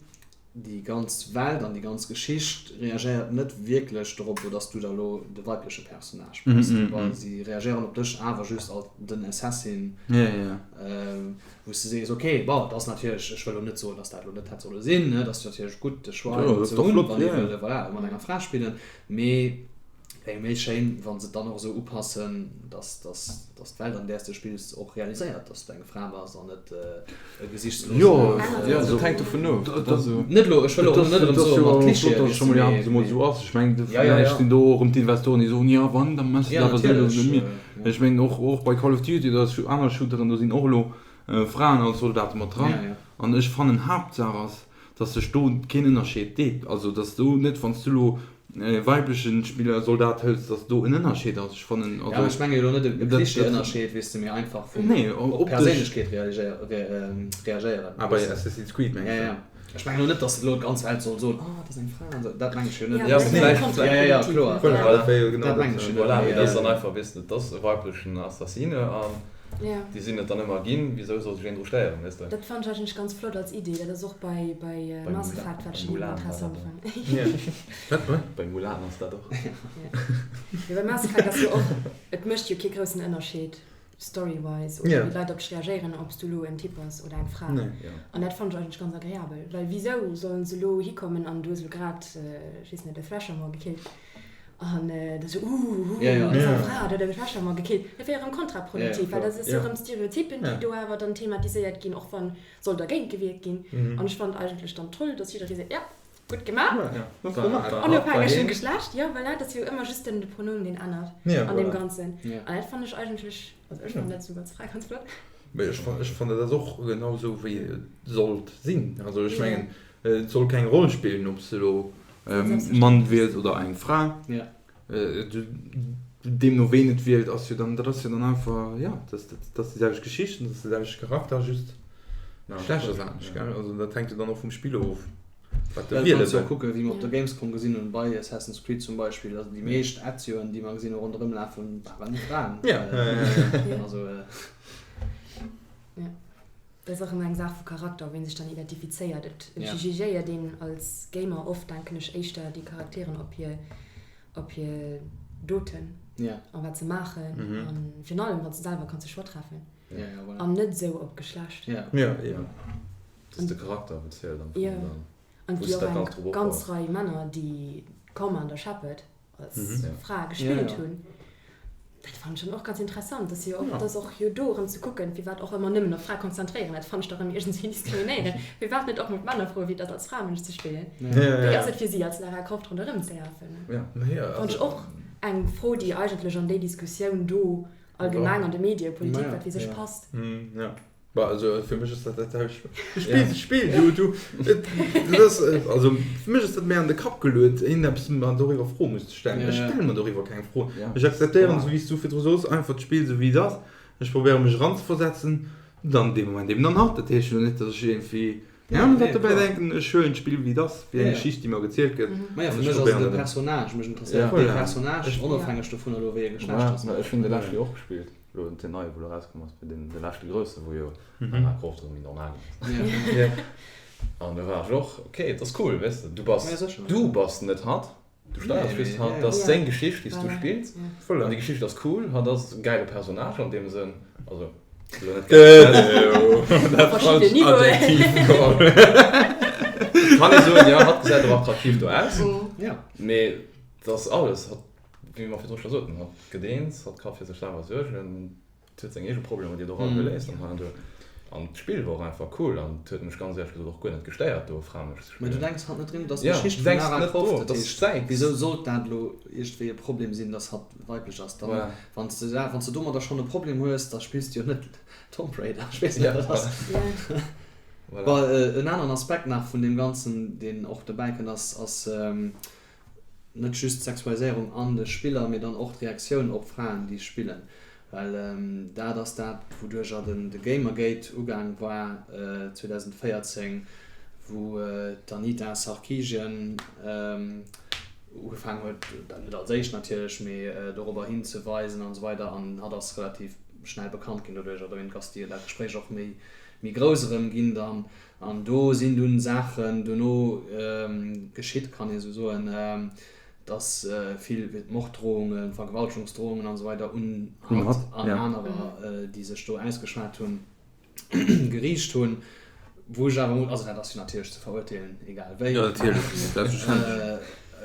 déi ganz Welt an déi ganz Geschicht reagéiert net wierklech dorop, dass du da elo de weibleche Personnage bass. Well si reagéieren op dech awer just als den Assassin, wou s de sees, ok, bon, et ass natierlech, ech wëll elo net soen, dass dat elo net hätt solle sinn, et ass natierlech gutt de Choix ze hunn, wann ee wëll, voilà, mat enger Fra spillen, mee Wär jo méi schéin, wann se et dann och esou upassen, dass dass d'Welt an där s de spills och realiséiert, dass du eng Fra bass an net e gesichtslosen. Jo, dat hänkt dovun of. Net elo, ech wëll och net erëm soen mat Klischeeën, weess de, mee. Emol esou ass. Ech mengen, vläicht sinn do och erëm d'Investoren, déi soen, jo wann, da méchs de awer esou oder mir. Ech mengen och och bei Call of Duty oder aner Shooteren, do sinn och elo Fraen als Soldate mat dran. An ech fannen, Haaptsaach ass, dass sech do keen Ënnerscheed deet, also dass do net, wann s du elo e weiblechen Spiller, Soldat hëls, dass do en Ënnerscheed ass. Ech fannen, also. Ja, ech menge jo elo net e Klischee-Ënnerscheed, weess de, mee einfach vum op d'Perséinlechkeet reagéieren. Ah, bei Assassin's Creed mengs du? Ja, ja. Ech mengen elo net, dass elo d'ganz Welt soll soen, oh, dat ass eng Fra an esou, dat meng ech jo net. Ja, mee vläicht. Ja, ja, ja, kloer. Voilà, dat wär jo genau dat. Dat meng ech jo net. Voilà, mee dat ass dann einfach, weess de, et ass e weiblechen Assassine an. Déi sinn et dann ëmmer ginn, wisou soll sech een dru stéieren, weess de? Dat fannen ech eigentlech ganz flott als Idee. Dat ass och bei bei Mass Effect, wat ech ëmmer interessant fannen. Wat bei? Bei Mulan ass dat och. Jo, bei Mass Effect ass jo och, et mécht jo kee groussen Ënnerscheed storywise oder wéi d'Leit op dech reagéieren, ob s du elo en Typ bass oder eng Fra. An dat fannen ech eigentlech ganz agreabel, well wisou sollen se elo hikommen an du hues elo grad, ech weess net, e Thresher Maw gekillt An da sou, Uuh, dat ass eng Fra, dat huet eng Schwächer mol gekillt. Dat wär jo erëm kontraproduktiv, well dat ass jo erëm Stereotypen, déi do awer dann thematiséiert ginn, och wann soll dergéint gewierkt ginn. An ech fannen eigentlech dann toll, dass jidderee seet, Ja, gutt gemaach, onofhängeg vum Geschlecht. Jo, voilà, dat ass jo ëmmer just den Pronomen, deen ännert an deem Ganzen. An dat fannen ech eigentlech, also ech fannen dat souguer als Fra ganz flott. Mee ech fannen dat och genau sou, wéi et sollt sinn. Also ech mengen, et soll keng Roll spillen, ob s de elo Mann wiers oder eng Fra. Deemno ween et wielt ass jo dann, dat ass jo dann einfach, jo, dat dat ass déi selwecht Geschicht an dat ass de selwechte Charakter, just d'Geschlecht ass anescht, gell? Also dat hänkt jo dann och vum Spiller of, wat de wiele wëll. Kucken, wéi mer op der Gamescom gesinn hunn, bei Assassin's Creed zum Beispill, also déi meescht Ezioen, déi mer gesinn hu ronderëm lafen, waren Fraen. Ja, ja, ja. Also. Ja, dat ass och ëmmer eng Saach vu Charakter, wou ee sech dann identifizéiert. Et jugéiert een als Gamer oft, denken ech, éischter déi Charakteren op hir op hir Doten a wat se maachen an virun allem wann s de selwer kanns de Choix treffen an net esou op Geschlecht. Jo, jo. Et ass de Charakter wou zielt am Fong dann. An et gi och eng ganz Rei Männer déi Commander Shepard als Fra gespillt hunn. Dat fannen ech dann och ganz interessant, dass jo och, dass och jo do erëm ze kucken, firwat och ëmmer nëmmen op Frae konzentréieren, dat fannen ech da erëm iergendwéi diskriminéierend, firwat net och mol d'Männer froen, wéi et ass als Fra Mënsch ze spillen, wéi ass et fir si als Lara Croft ronderëm ze lafen. Fannen ech och eng Fro, déi eigentlech an déi Diskussioun do allgemeng an de Medie, Politik, wat weess ech, passt. Bah, also fir mech ass dat dat selwecht. Du spills e Spill, du, du, et, dat ass, also fir mech ass dat méi an de Kapp geluet, een eppes mer doriwwer Froe muss ze stellen. Ech stelle mer doriwwer keng Froen. Ech akzeptéieren, esou wéi s du virdru sos, einfach d'Spill esou wéi et ass. Ech probéiere mech eranzeversetzen, dann dee Moment eben dann hatt. Dat heescht jo net, datt ech iergendwéi keng Ahnung wat dobäi denken. Ech huelen d'Spill wéi et ass, wéi eng Geschicht déi mer gezielt gëtt. Maja, fir mech ass et e Personnage. Mech interesséiert dee Personnage, onofhängeg dovunner elo wéi e Geschlecht ass. Ech hunn de leschte jo och gespillt. Lo den neie wou lo rauskomm ass, den de leschte grousse wou jo Lara Croft erëm méi normal ginn ass. An do war ech och ok, et ass cool weess de, du bass du bass net hatt, du steiers just hatt, et ass seng Geschicht déi s du spills an déi Geschicht ass cool, hatt ass e gäile Personnage an deem Sënn, also lo net gäil, kann ee soen, jo hatt gesäit och attraktiv do aus, mee et ass alles hatt. Wéi mer virdru scho soten, hatt gëtt eens, hatt ka fir sech selwer suergen, huet seng eege Problemer, déi et och all geléist an hei an do. An d'Spill war och einfach cool an et huet mech ganz éierlech gesot och guer net gestéiert, do e Framesch ze spillen. Mä du denks hatt net drun, et ass d'Geschicht vum Lara Croft, dat heescht, wisou sollt dat elo iergendwéi e Problem sinn, dass hatt weiblech ass? Dann, wann s de dat, wann s de domadder schonn e Problem hues, da spills de jo net Tomb Raider, ech weess net, dat ass. Bon, en aneren Aspekt nach vun deem Ganzen, deen och dobäi kënnt, ass, ass, net just d'Sexualiséierung an de Spiller, mee dann och d'Reaktioun op Fraen, déi spillen. Well dat ass dat, wouduercher den de Gamergate ugaang war 2014, wou d'Anita Sarkeesian ugefaangen huet, dat net als éischt natierlech, mee dorobber hinzeweisen an esou weider. An hatt ass relativ schnell bekannt ginn doduercher. Dowéint ass déi dat Gespréich och méi grouss erëm ginn dann. An do sinn dunn Saachen dono geschitt, kann ee sou soen, dass vill Morddrohungen, Vergewaltegungsdrohungen an esou weider un hatt an anerer, déi sech do ausgeschwat hunn, geriicht hunn. Wou ech awer, also dat ass jo natierlech ze verurteelen, egal wéi,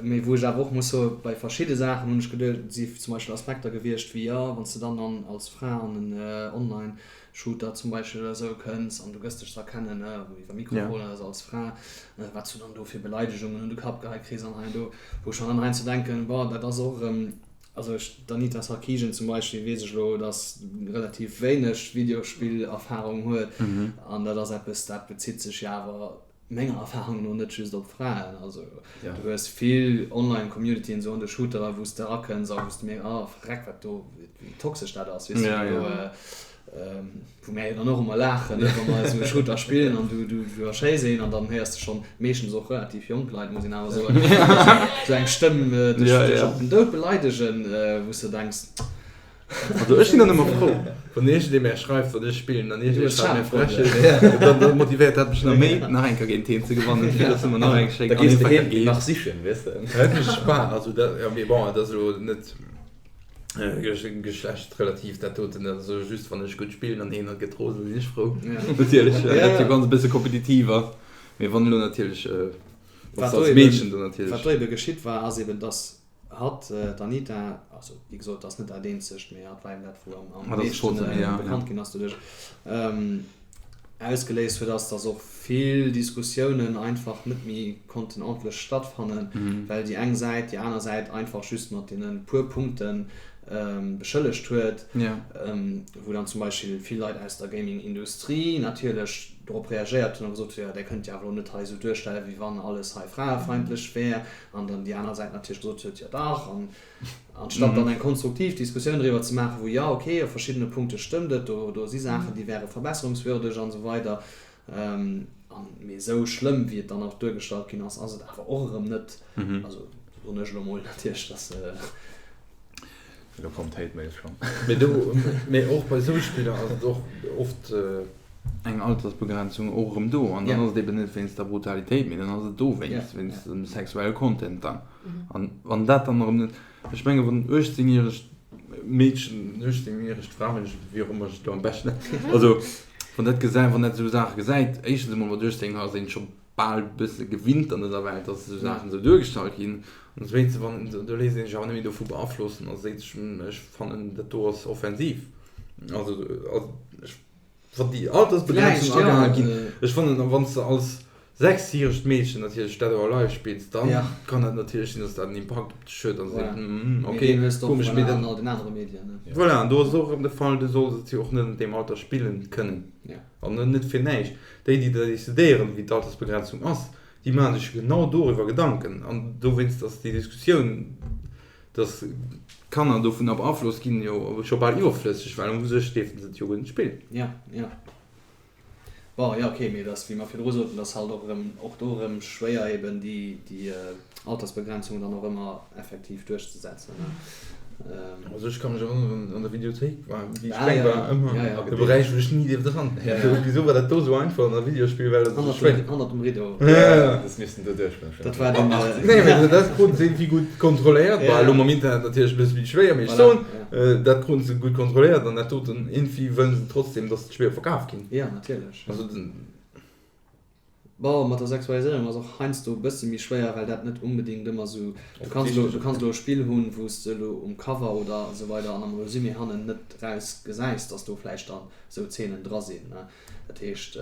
mee wou ech awer och muss soen, bei verschidde Saachen hunn ech geduecht, si zum Beispill Aspekter gewiescht wéi, jo, wann s de dann als Fra an en Online Shooter zum Beispill oder esou kënns an du gëss dech z'erkennen, ne, iwwer Mikrofon oder esou als Fra, wat s du dann do fir Beleidegungen un de Kapp geheit kriss an hei an do, wou ech mer dann heiansdo denken, boah, dat ass och erëm, also ech, d'Anita Sarkeesian zum Beispill weess ech elo, dass relativ wéineg Videospillerfarung huet an dat ass eppes, dat bezitt sech jo awer menger Erfahrung no net just op Fraen, also du hues vill online Communityen esou an de Shooterer wous de erakënns a wous de mierks oh freck wat do wéi toxesch dat ass weess de do wou mär jo dann och ëmmer laachen ne wa mer esou e Shooter spillen an du du du erschéiss een an dann héiers de schonn meeschtens och relativ jonk Leit muss een awer soen esou eng Stëmm dech dech op den Doud beleidegen wous de denks Also ech sinn dann ëmmer frou, wann iergendee mär schreift, wann ech spillen, an iergendee schreift mär Frechheeten, dann dann motivéiert dat mech nach méi, nach eng Kéier géint heen ze gewannen, fir dass e mer nach eng schéckt. Da gees de heen nach sichen, weess de. Dat mécht Spaass, also dat, jo, mee bon, et ass elo net geschlechtrelativ dat doten, dat ass elo just, wann ech gutt spillen an heen gëtt rosen, sinn ech frou, natierlech, well dat jo ganz e bësse kompetitiv ass, mee wann elo natierlech, wann s de als Meedchen do natierlech. Wat do ebe geschitt war, ass eben, dass Hatt, d'Anita, also wéi gesot, et ass net dat eenzegt, mee hatt war eben dat, wou am meeschten bekannt ginn ass doduerch, ausgeléist huet, ass, datt och vill Diskussiounen einfach net méi konnten ordentlech stattfannen, well déi eng Säit déi aner Säit einfach just mat deene puer Punkte beschëllegt huet, wou dann zum Beispill vill Leit aus der Gaming-Industrie natierlech. Dorop reagéiert hunn a gesot hunn, jo, där kënnt jo awer elo net hei esou duerstellen, wéi wann alles hei fraefeindlech wär. An dann déi aner Säit natierlech gesot huet, jo dach. An anstatt dann eng konstruktiv Diskussioun driwwer ze maachen, wou, jo, okay, op verschiddene Punkte stëmmt et, do, do si Saachen, déi wäre verbesserungswürdeg an esou weider. An, mee esou schlëmm, wéi et dann och duergestallt ginn ass, ass et awer och erëm net. Also soen ech elo mol natierlech, dass. Elo kommt d'Hate Mail schonn. Mee do, mee och bei esou Spiller ass et och oft eng Altersbegrenzung och erëm do. An dann ass et eben net wéinst der Brutalitéit, mee dann ass et dowéinst, wéinst dem sexuelle Content dann. An wann dat dann erëm net, ech menge wann en 18 järegt Meedchen, en 18 järegt Fra, wéi och ëmmer ech et elo am beschten, also wann dat gesäit, wann dat esou Saache gesäit, éischtens emol mat 18 ass een scho bal bësse gewinnt an dëser Welt, dass esou Saachen esou duergestallt ginn. An zweetens, wann, do léisst een sech awer net méi dovu beaflossen a seet sech, ech fannen dat do ass offensiv. Also, ech, wann déi Altersbegrenzung agehal ginn, ech fannen, wann s de als sechsjäregt Meedchen natierlech Dead or Alive spills, dann kann dat natierlech sinn, dass dat en Impakt op dech huet an seet, hm, okay, komesch, mee dann. Voilà, an do ass et och erëm de Fall, du solls et jo och net an deem Alter spillen kënnen. An net fir näischt. Déi, déi da decidéieren, wéi d'Altersbegrenzung ass, déi maache sech jo genau doriwwer Gedanken. An dowéinst ass déi Diskussioun, dass d'Kanner dovunner beaflosst ginn, jo scho bal iwwerflësseg, well u sech dierfte se et jo guer net spillen. Jo, jo. Bon, jo, okay, mee et ass, wéi mer virdru soten, et ass halt och erëm, och do erëm schwéier eben déi, déi Altersbegrenzung dann och ëmmer effektiv duerchzesetzen, ne. Also ech ka mech erënneren, an der Videothéik war, wéi ech kleng war, ëmmer e Beräich, wou ech ni dierft eran. Wisou war dat do esou einfach an der Videospillwelt ass et esou schwéier? Hannert dem Rideau. Das missten do duerchmëschen. Dat war den. Nee, mee dat kruten se irgendwie gutt kontrolléiert. Bon, elo mam Internet natierlech e bësse méi schwéier, mee ech soen, dat kruten se gutt kontrolléiert an dat doten, irgendwie wëllen se trotzdem, dass d'Spiller verkaf ginn. Jo, natierlech. Also den. Bon, mat der Sexualiséierung ass och heiansdo e bësse méi schwéier, well dat net onbedéngt ëmmer esou, du kanns elo, du kanns elo e Spill hunn, wou s de elo um Cover oder esou weider an am Resumé hannen net raus gesäis, dass do vläicht dann esou Zeenen dra sinn, ne. Dat heescht.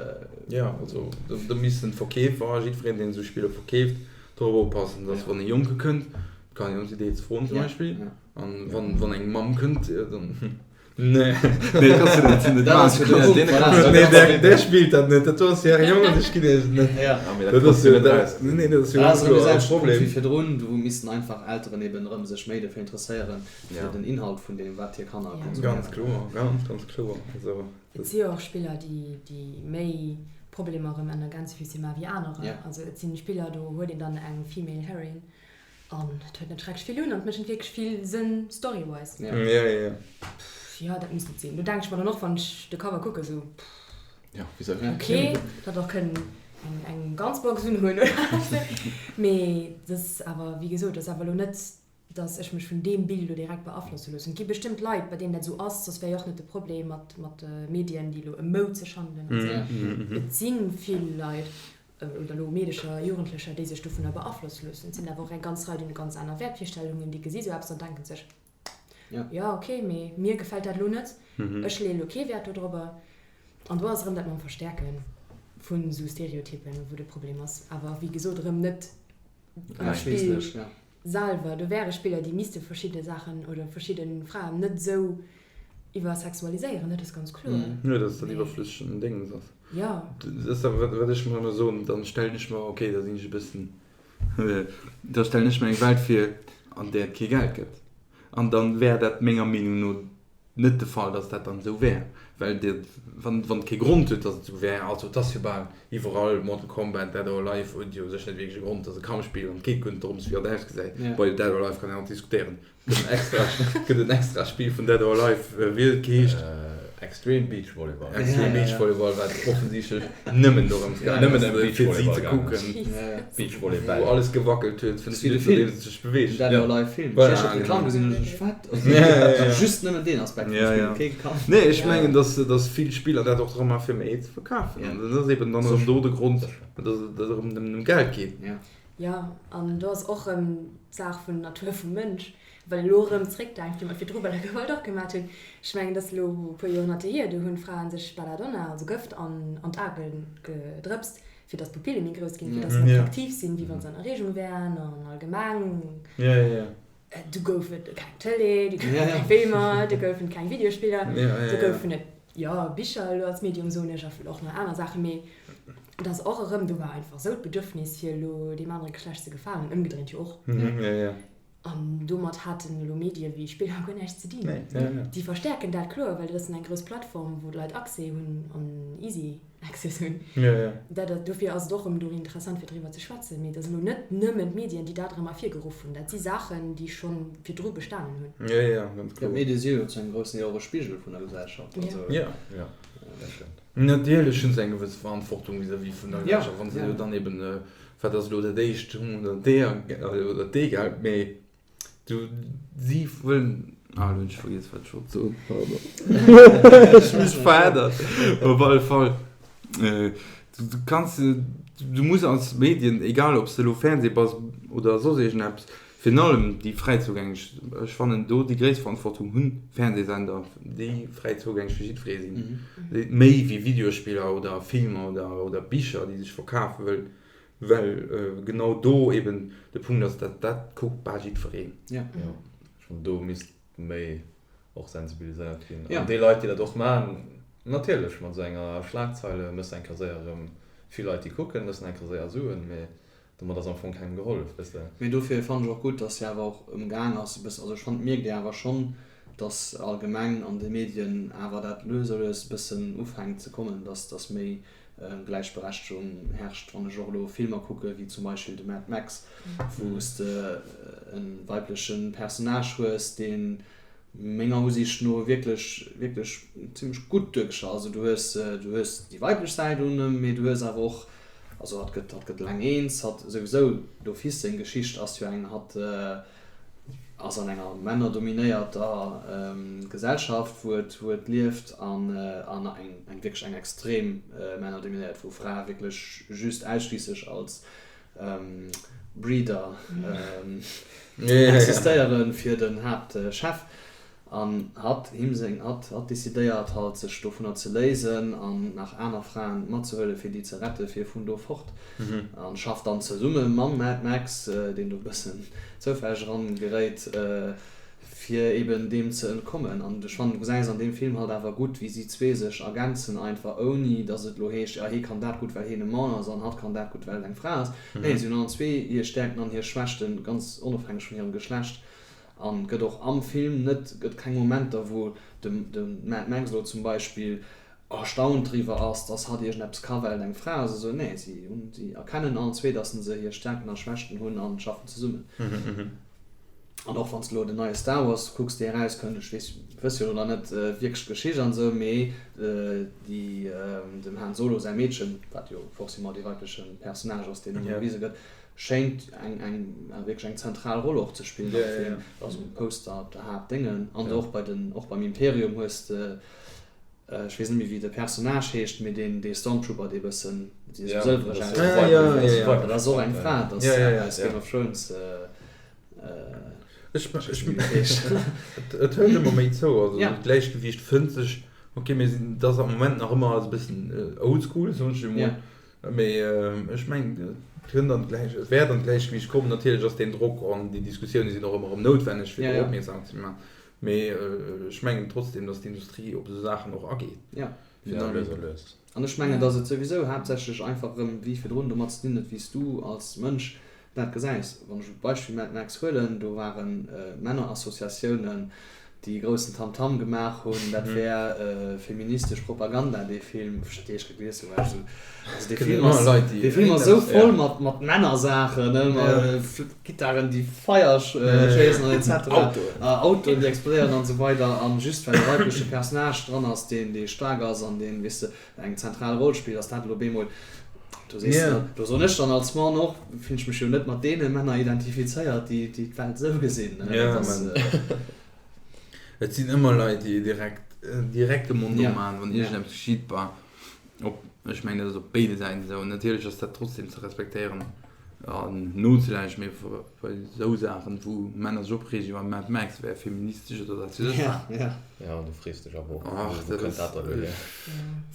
Jo, also do missten d'Verkeefer, jiddwereen, deen esou Spiller verkeeft, dorop oppassen, dass wann e Jonke kënnt, kann een ons Idee ze froen zum Beispill, an wann eng Mamm kënnt, dann. Nee, nee, kannst du net, net machen. Nee, der, der spielt dat net. Dat ass ja Jong an ech ginn iech net. Ja. Dat ass jo dat. Nee, nee, dat ass jo ganz kloer e Problem. Wéi virdrun, do missten einfach Elteren eben erëm sech méi dofir interesséieren, fir den Inhalt vun deem, wat hir Kanner konsuméieren. Ganz kloer, ganz, ganz kloer. Also. Et si jo och Spiller, déi, déi méi Problemer erëm an der Gänsefüßchen maachen wéi anerer. Also et sinn Spiller, do huet een dann eng Female Heroine An et huet net schrecklech vill un an et mécht net wierklech vill Sënn story-wise. Ja, ja, ja. Pff, jo, dat muss net sinn. Do denke ech mer dann och, wann ech de Cover kucken, esou, pff. Ja, wisou? Ok, dat hätt och kënnen eng, eng ganz Box unhunn, oder? Mee dat ass awer, wéi gesot, dat ass awer elo net, dass ech mech vun deem Bild elo direkt beaflosse loossen. Et gi bestëmmt Leit, bei deenen dat esou ass, soss wär jo och net de Problem mat, mat Medien, déi elo ëm Moud sech handelen an esou. Et si vill Leit. oder elo Meedecher, Jugendlecher, déi sech dovunner beaflosse loossen. Et sinn awer och eng ganz Rei, déi hunn ganz aner Wäertvirstellungen, déi gesi sou eppes an denken sech, jo ok, mee mir gefält dat elo net, ech leeë elo kee Wäert dodrobber. An do ass erëm dat mam Verstäerke vun esou Stereotypen, wou de Problem ass. Awer wéi gesot erëm net am Spill selwer. Do wäre Spiller, déi misste verschidde Saachen oder verschidde Fraen net esou iwwersexualiséieren, dat ass ganz kloer. Jo, dass dat iwwerflëssegen Déngens ass. Jo. Dat ass awer wat ech mer ëmmer soen, dann stellen ech mer, ok, da sinn ech e bëssen, da stellen ech mer eng Welt vir, an där et kee Geld gëtt. An dann wär dat menger Meenung no net de Fall, dass dat dann esou wär, well dir, wann wann et kee Grond huet, dass et esou wär, also et ass jo bal iwwerall, Mortal Kombat, Dead or Alive huet jo u sech net wierklech e Grond, et ass e Kampfspill an et geet guer net dorëms, wéi et ausgesäit. Bei Dead or Alive kann een och diskutéieren, et gëtt en extra, et gëtt en extra Spill vun Dead or Alive, wéi huet et geheescht? Extreme Beach Volleyball. Extreme Beach Volleyball, wat offensichtlech nëmmen dorëms gaangen ass, fir si ze kucken, Beachvolleyball. Wou alles gewackelt huet, 5 Minutten nodeems et sech beweegt. Dead or Alive Film. Ech hat d'Reklamm gesinn an ech dacht, wat? Also just nëmmen deen Aspekt vum Spill, kee Kampf. Nee, ech mengen, dass dass vill Spiller dat och dra maachen, fir méi ze verkafen. An dat ass eben dann erëm do de Grond, dass et erëm nëmmen ëm Geld geet. Jo, an do ass och erëm d'Saach vun Natur vum Mënsch. Wann een elo erëm zréckdenkt, wéi mer et virdru bei der Gewalt och gemat hunn, ech mengen, et ass elo e puer Joerhonnerte hier, do hunn d'Frae sech Belladonna, also Gëft, an d'Ae gedrëpst, fir datt d'Pupille méi grouss ginn, fir datt se méi attraktiv sinn, wéi wa se an Erreegung wären an allgemeng. Du gouf et keng Tëlee, du goufen et keng Filmer, du goufen et keng Videospiller, du goufen et. Jo, Bicher elo als Medium soen ech, a och nach aner Saachen, mee et ass och erëm, do war einfach esou d'Bedürfnis fir elo deem anere Geschlecht ze gefalen an ëmgedréint jo och. An domat haten elo Medie wéi Spiller guer näischt ze dinn. Déi verstäerken dat kloer, well dat ass dann eng grouss Plattform, wou d'Leit Accès hunn an easy Access hunn. Dat, dofir ass et och erëm do interessant fir driwwer ze schwätzen. Mee et ass elo net nëmmen d'Medien, déi dat erëm ervirgeruff hunn. Dat si Saachen, déi scho virdru bestanen hunn. Jo, ganz kloer. D'Medie si jo zu engem groussen Deel och e Spigel vun der Gesellschaft. Also. Jo, dat stëmmt. Natierlech hunn se eng gewëss Verantwortung vis-à-vis vun der Gesellschaft, wa se jo dann eben Wat ass elo dat éischt, Humm oder d'Eeër oder d'Eegeld? Mee du, si wëllen, ah elo hunn ech vergiess wat ech wollt soen, pardon, ech hu mech verheddert. Op alle Fall, du kanns, du muss als Medien, egal ob s de elo Fernseh bass oder soss iergendeppes, virun allem déi fräi zougänglech, ech fannen do déi gréisst Verantwortung hunn Fernsehsender, déi fräi zougänglech fir jiddweree sinn, méi wéi Videospiller oder Filmer oder Bicher, déi sech verkafe wëllen, well genau do eben de Punkt ass, dat dat kuckt bal jiddwereen. Jo, ech fannen do misst méi och sensibiliséiert ginn. An déi Leit, déi dat och maachen, natierlech mat esou enger Schlagzeile méchs de eng Kéier séier erëm vill Leit, déi kucken, méchs de eng Kéier séier Suen, mee Domat ass am Fong kengem gehollef, weess de. Mee dofir fannen ech och gutt, dass se awer och ëmgaang ass e bëssen, also ech fannen, et mierkt ee awer schonn, dass allgemeng an de Medien awer dat lues a lues e bëssen ufänkt ze kommen, dass dass méi Gläichberechtegung herrscht. Wann ech och elo Filmer kucke wéi zum Beispill de Mad Max, wou s de e weibleche Personnage hues, deen menger Usiicht no wierklech, wierklech zimmlech gutt duergestallt. Also du hues, du hues déi weiblech Säit un em, mee du hues awer och, also hatt gëtt, hatt gëtt eleng eens, hatt souwisou d'office seng Geschicht ass jo eng, hatt ass an enger männerdominéierter Gesellschaft wou et, wou et lieft an an eng, eng wierklech eng extrem männerdominéiert, wou Frae wierklech just ausschliisslech als Breeder existéieren fir den Haaptchef an hatt him seng hatt hatt decidéiert halt sech dovunner ze léisen an nach aner Fraen matzehuelen fir déi ze rette fir vun do fort an schafft dann zesumme mam Mad Max deen do bëssen zoufälleg eran geréit fir eben deem ze entkommen. An ech fannen, du gesäis an deem Film halt awer gutt, wéi si zwee sech ergänzen einfach, ouni dass et elo heescht, ja hee kann dat gutt, well heen e Mann ass an hatt kann dat gutt, well et eng Fra ass. Nee, si hunn allen zwee hir Stäerkten an hir Schwächten, ganz onofhängeg vun hirem Geschlecht. An et gëtt och am Film net, gëtt keng Momenter, wou de de Mad Max elo zum Beispill erstaunt driwwer ass, dass hatt iergendeppes ka, well et eng Fra ass esou. Nee, si hunn, si erkennen allen zwee, dass se hir Stäerkten a Schwächten hunn an schaffen zesummen. An och wann s de elo den neie Star Wars kucks, dee erauskënnt, ech weess, wëss jo elo nach net wierklech d'Geschicht an esou, mee déi, dem Han Solo säi Meedchen, wat jo forcément dee weibleche Personnage ass, deen ëmmer gewise gëtt, schéngt eng, eng, wierklech eng zentral Roll och ze spillen am Film, also um Poster, op der Haaptdéngen an och bei den, och beim Imperium hues de, Ech weess net méi wéi de Personnage heescht, mee deen dee Stormtrooper dee bëssen dee sou sëlwereg ausgesäit, dat ass och eng Fra, dat ass aus Game of Thrones. Ech heescht. Et hëlt ëmmer méi zou, also d'Gläichgewiicht fënnt sech. Ok, mir sinn, et ass am Moment nach ëmmer alles e bëssen oldschool, soen ech emol, mee ech mengen et kënnt an d'Gläich, et wäert an d'Gläichgewiicht kommen. Natierlech ass deen Drock an déi Diskussioune sinn och ëmmer erëm noutwenneg fir drop opmierksam ze maachen. Mee ech mengen trotzdem, dass d'Industrie op esou Saachen och ageet. Ja. Ja, lues a lues. An ech mengen, dass et souwisou haaptsächlech einfach erëm, wéi virdrun, domat ze dinn huet, wéi s du als Mënsch dat gesäis. Wann ech d'Beispill Mad Max huelen, do ware Männerassociatiounen, déi e groussen Tamtam gemaach hunn, dat wär feministesch Propaganda, dee Film. Wou ech dat éischt gelies hunn, war ech esou, also dee Film ass, dee Film ass esou voll mat, mat Männersaachen, ne, mat Gittaren déi Feier schéissen an etc. Autoen déi explodéieren an esou weider an just well e weibleche Personnage dran ass deen dee staark ass an deen weess de eng zentral Roll spillt ass dat elo bemol do sees de do soen ech dann als Mann och fillen ech mech jo net mat deene Männer identifizéiert déi déi d'Welt esou gesinn. Et sinn ëmmer Leit déi direkt direkt de Mond opmaachen wann iergendeppes geschitt. Bah op ech mengen dat ass op béide Säiten esou. Natierlech ass dat trotzdem ze respektéieren. An nozelauschteren, mee bei esou Saachen, wou Männer sech opreegen iwwer Mad Max wär feministesch oder wat weess ech wat. Ja, an du frees dech awer och, wou kënnt dat dann elo hier?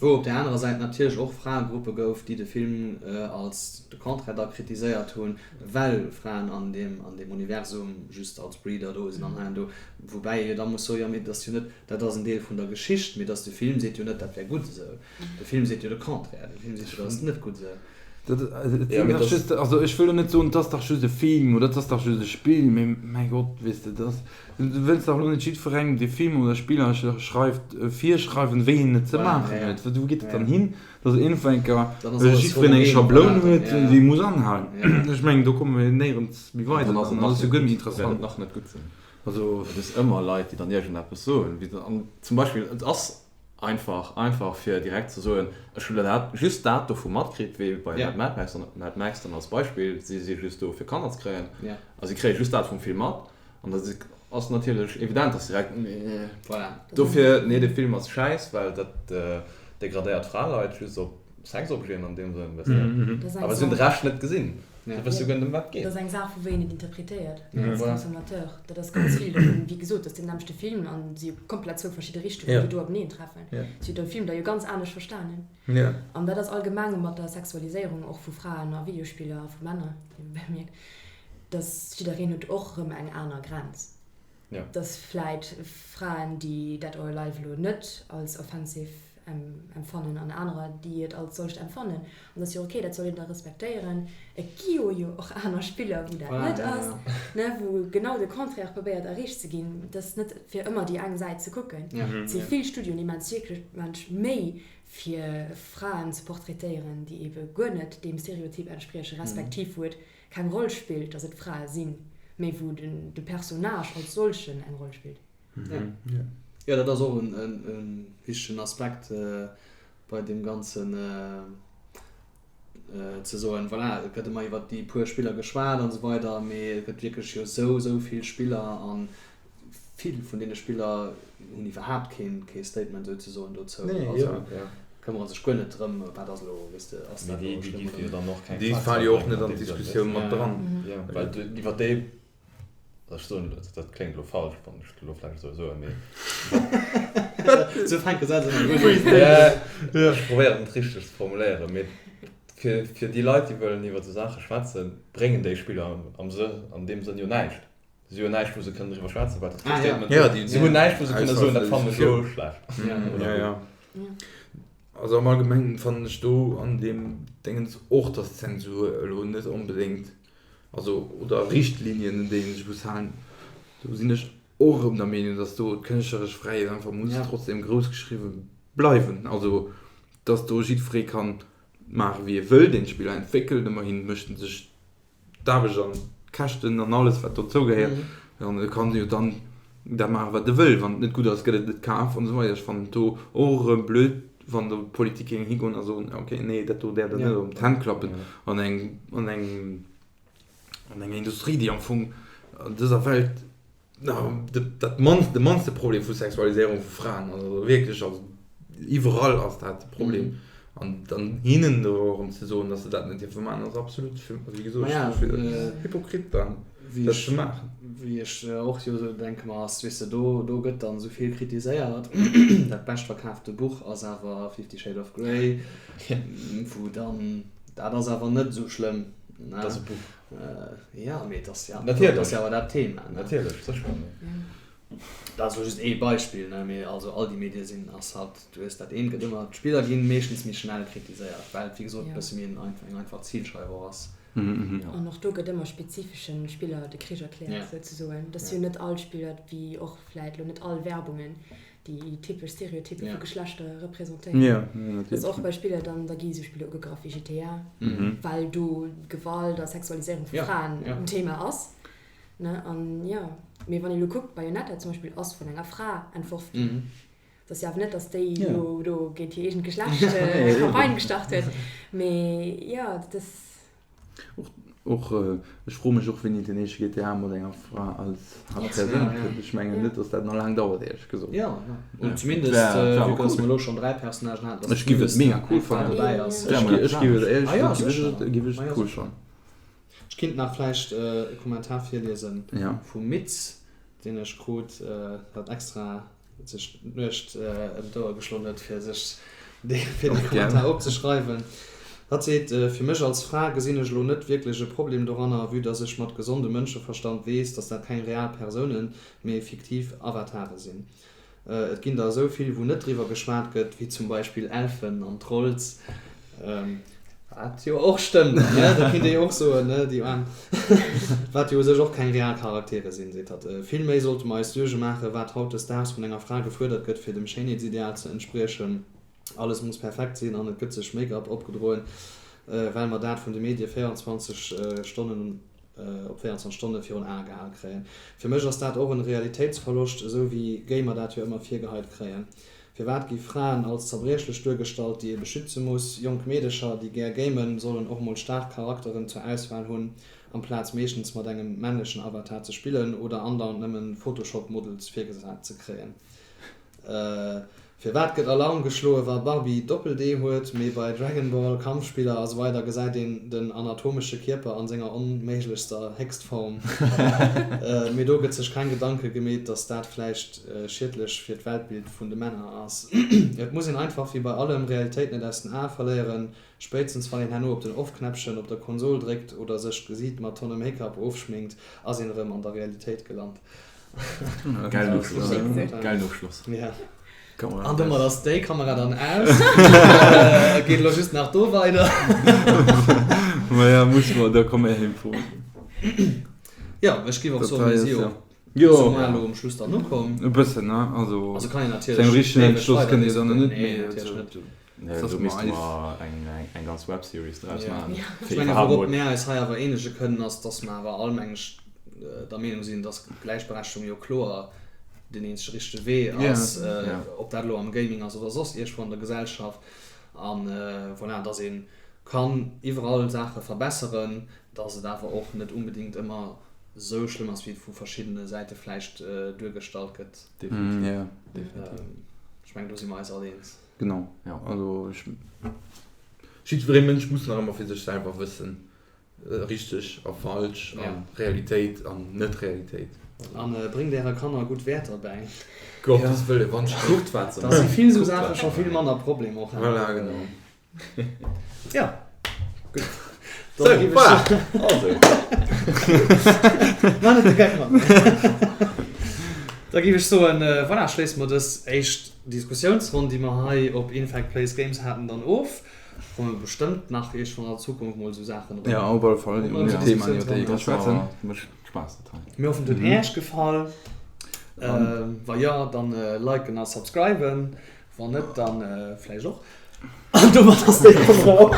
Wou op där anerer Säit natierlech och Fraegruppe gouf, déi de Film als de Contraire da kritiséiert hunn, well Fraen an deem an deem Universum just als Breeder do sinn an hei an do. Woubäi ee jo da muss soen, jo mee dat ass jo net, dat ass en Deel vun der Geschicht, mee dass de Film seet jo net, dat wär gutt esou. De Film seet jo de Contraire, de Film seet jo, dat ass net gutt esou. Dat, et sinn dach just, also ech wëll lo net soen, et ass dach just e Film oder et ass dach just e Spill, mee mäi Gott, weess de, dat ass, du wëlls dach lo net jiddwerengem, dee Filmer oder Spiller schreift, virschreiwen, wéi en et ze maachen huet. Wou geet dat dann hin, datt iergendwann eng Kéier jiddwereen eng Schabloun huet, déi e muss anhalen? Ech mengen, do komme mir néierens méi weider an dann ass et jo guer net méi interessant. Dann ass et nach net gutt sinn. Also. Et ass ëmmer Leit, déi dann iergendeppes soen, wéi dann zum Beispill, et ass Einfach, einfach fir direkt ze soen, ech hunn dat, just dat dovu matkritt, wéi bei Mad Mad Max, Mad Max dann als Beispill, si si just do fir Kanner ze kréien a si kréie just dat vum Film mat an da ass natierlech evident, dass direkt, nee, dofir, nee, dee Film ass schäiss, well dat degradéiert Fraleit just op Sexobjeten an deem Sënn, weess de. Awer si hunn de Rescht net gesinn. Si wësse guer net ëm wat et geet. Dat ass eng Saach vu wéi een et interpretéiert als Consommateur. Dat ass ganz vill dovun. Wéi gesot, dat ass deen nämmlechte Film an si hu komplett zwou verschidde Richtungen, déi do openeen treffen. Si hunn de Film da jo ganz anescht verstanen. An dat ass allgemeng mat der Sexualiséierung och vu Fraen a Videospiller a vu Männer, niewebäi bemierkt, dass jiddereen huet och erëm eng aner Grenz. Dass vläit Fraen, déi Dead or Alive elo net als offensive empfannen an anerer, déi et als solcht empfannen. An dat ass jo ok, dat soll een da respektéieren. Et gi jo jo och aner Spiller, wou dat net ass, ne, wou genau de Contraire probéiert erreecht ze ginn. Et ass net fir ëmmer déi eng Säit ze kucken. Et si vill Studioen, déi maachen sech wierklech Méi, fir Fraen ze portraitéieren, déi eebe guer net deem Stereotyp entspriechen, respektiv wou et keng Roll spillt, dass et Frae sinn, mee wou de Personnage als solchen eng Roll spillt. Jo, dat ass och e wichtegen Aspekt bei deem Ganzen, ze soen, voilà, et gëtt ëmmer iwwert déi puer Spiller geschwat an esou weider, mee et gëtt wierklech jo esou, esou vill Spiller a vill vun deene Spiller hunn iwwerhaapt keen, kee Statement souzesoen dozou. Also këmmere sech guer net drëm, wat ass elo, weess de, ass dat elo schlëmm oder net. Déi fale jo och net an d'Diskussioun mat dran. Well iwwer déi Ech soen dat, dat kléngt elo falsch, wann ech elo vläicht esou soen, mee. Sou fänke Sätz ëmmer un. Ech probéieren et richteg ze formuléieren, mee fir, fir déi Leit, déi wëllen iwwer esou Saache schwätzen, bréngen déi Spiller am Sënn, an deem Sënn jo näischt. Si hu jo näischt, wou se kënnen driwwer schwätzen, well dat kee Statement ass. Si hunn näischt, wou se kënne soen, dat fannen ech elo schlecht oder gutt. Also am Allgemengen fannen ech do an deem Déngens och, dass d'Zensur elo net onbedéngt also oder Richtlinien un déi een sech muss halen, do sinn ech och erëm der Meenung, dass do d'kënschtleresch Fräiheet einfach muss trotzdem grouss geschriwwe bleiwen. Also dass do jiddweree kann maache wéi e wëll, deen d'Spiller entwéckelt, ëmmerhin mécht en sech d'Aarbecht an d'Käschten an alles wat dozou gehéiert, an e kann jo dann dat maache wat e wëll, wann et net gutt ass, gëtt et net kaf an esou weider. Ech fannen et do och erëm blöd, wann do d'Politik géing higoen a soen, ok, nee, dat do däerf Der net op d'Hänn klappen an eng, an eng, an enger Industrie, déi am Fong an dëser Welt dat mannst, de mannste Problem vu Sexualiséierung vu Fraen ass, also wierklech, also iwwerall ass dat de Problem. An dann hinnen do erëm ze soen, datt se dat net dierfe maachen, ass absolut, wéi gesot, Hypokrit dann, dat ze maachen. Wéi ech och jo esou denke mer, ass, weess de, do, do gëtt dann esou vill kritiséiert, dat beschtverkaafte Buch ass awer Fifty Shades of Grey, wou dann, dat ass awer net esou schlëmm, ne? Dat ass e Buch. Jo, mee et ass jo, dat ass jo awer dat Thema, ne? Natierlech, sécher. Dat ass elo just ee Beispill, ne, mee also all déi Medie sinn, ass halt, du hues dat eent gëtt ëmmer, d'Spiller ginn meeschtens méi schnell kritiséiert, well et wéi gesot e bësse méi eng einfach Zilscheif och ass. An och do gëtt ëmmer spezifesche Spiller de Krich erkläert, souzesoen. Et ass jo net all Spiller, wéi och vläit elo net all Werbungen, déi typesch Stereotyppe vu Geschlechter representéieren. Et ass och bei Spiller dann, da gi esou Spiller ugegraff wéi GTA, well do Gewalt a Sexualiséierung vu Fraen en Thema ass. Ne, an jo, mee wann ee lo kuckt, Bayonetta zum Beispill ass vun enger Fra entworf ginn. Et ass jo awer net, datt déi lo do géint hir eegent Geschlecht eng Campagne gestart huet, mee jo, dat ass. Och, och, ech froe mech och, wéini den éischte GTA mat enger Fra als Haaptpersoun kënnt. Ech mengen net, datt dat nach laang dauert, éierlech gesot. Jo, jo, zumindest, vue que mer elo schonn 3 Personnagen haten, datt zumindest eng Fra dobäi ass. Ech giff et éierlech gesot, giff ech et cool fannen. Ech kinnt nach vläicht e Kommentar virliesen vum Mitz, deen ech krut, dat extra sech d'Nuecht ëm d'Ouer geschloen huet, fir sech dee fir dee Kommentar opzeschreiwen. Hatt seet, Fir mech als Fra gesinn ech elo net wierklech e Problem doranner, vue dass ech mat gesondem Mënscheverstand weess, dass dat keng real Persounen, mee fiktiv Avatare sinn. Et ginn der esou vill wou net driwwer geschwat gëtt, wéi zum Beispill Elfen an Trolls, wat jo och stëmmt, ne, dat kinnt ee jo och soen, ne, déi aarm, wat jo u sech och keng real Charaktere sinn, seet hatt. Vill méi sollte mer eis Suerge maachen, wat hautdesdaags vun enger Fra gefuerdert gëtt, fir dem Schéinheetsideal ze entspriechen. Alles muss perfekt sinn an et gëtt sech Make-up opgedroen, well mer dat vun de Medie 24 Stonnen op 24 Stonne virun Ae gehal kréien. Fir mech ass dat och en Realitéitsverloscht, esou wéi Gamer dat jo ëmmer virgeheit kréien. Firwat gi Fraen als zerbriechlech duergestallt, déi ee beschütze muss? Jonk Meedecher, déi gär gamen, sollen och mol staark Charakteren zur Auswahl hunn, amplaz meeschtens mat engem männlechen Avatar ze spillen oder andauernd nëmmen Photoshop-Models virgesat ze kréien. Firwat gëtt Alarm geschloe wa Barbie Doppel-D huet, mee bei Dragon Ball, Kampfspiller a sou weider gesäit een den anatomesche Kierper an senger onméiglechster Héchstform. Mee do gëtt sech keng Gedanke gemeet, dass dat vläicht schiedlech fir d'Weltbild vun de Männer ass. Et muss een einfach wéi bei allem Realitéit net aus den Ae verléieren, spéitstens wann een herno op den Off-Knäppchen op der Konsol dréckt oder sech d'Gesiit mat Tonne Make-up ofschminkt, ass een erëm an der Realitéit gelant. Geilen Ofschloss. Geilen Ofschloss. Ja. An domat ass déi Kamera dann aus. Geet elo just nach do weider. Ma ja, muss mer, da komme heem froen. Ja, ech géif och soen, mir si jo Jo. zu mar elo um Schluss dann ukomm. E bëssen, ne? Also, Also kann een zu natierlech engem richtegen éiweg Entschloss weider kënnt Dir dann diskutéieren. net, Nee, mee natierlech net. Nee, do misste mer eng ganz Webseries draus maachen. Ech menge wourop mär eis hei awer eenege kënnen, ass, datt mer awer all, meng ech, der Meenung sinn, datt Gläichberechtegung jo kloer deen eenzege richtege Wee ass, ob dat elo am Gaming ass oder soss iergendwou an der Gesellschaft. A voilà, datt ee kann iwwerall Saache verbesseren, datt et awer och net unbedéngt ëmmer esou schlëmm ass, wéi et vu verschiddene Säite vläicht duergestallt gëtt. Definitiv. Ech mengen, do si mer eis all eens. Genau. Ja. Also ech, jiddweree Mënsch muss nach ëmmer fir sech selwer wëssen, richteg a falsch a Realitéit an net Realitéit. An bréngt äre Kanner gutt Wäerter bäi. Gottes Wëlle, wann ech Kuckt wat se Da si vill esou Saache scho vill manner Problem och. Voilà, genau. Ja. Gutt. Sou, voilà. Also. Maach net de Geck mat mir. Da géif ech soen, voilà, schléisse mer dës éischt Diskussiounsronn, déi mer hei op Infect Plays Games haten, dann of. Komme bestëmmt nach iergendwann an der Zukunft mol esou Saachen erëm. Ja, op alle Fall. Op Themen, iwwer déi ee ka schwätzen. Mécht Spaass, dat hei. Mir hoffen, et huet Äech gefall. Wa jo, dann liken a subscriben. Wann net, dann vläicht och. An domat ass déi Kamera och.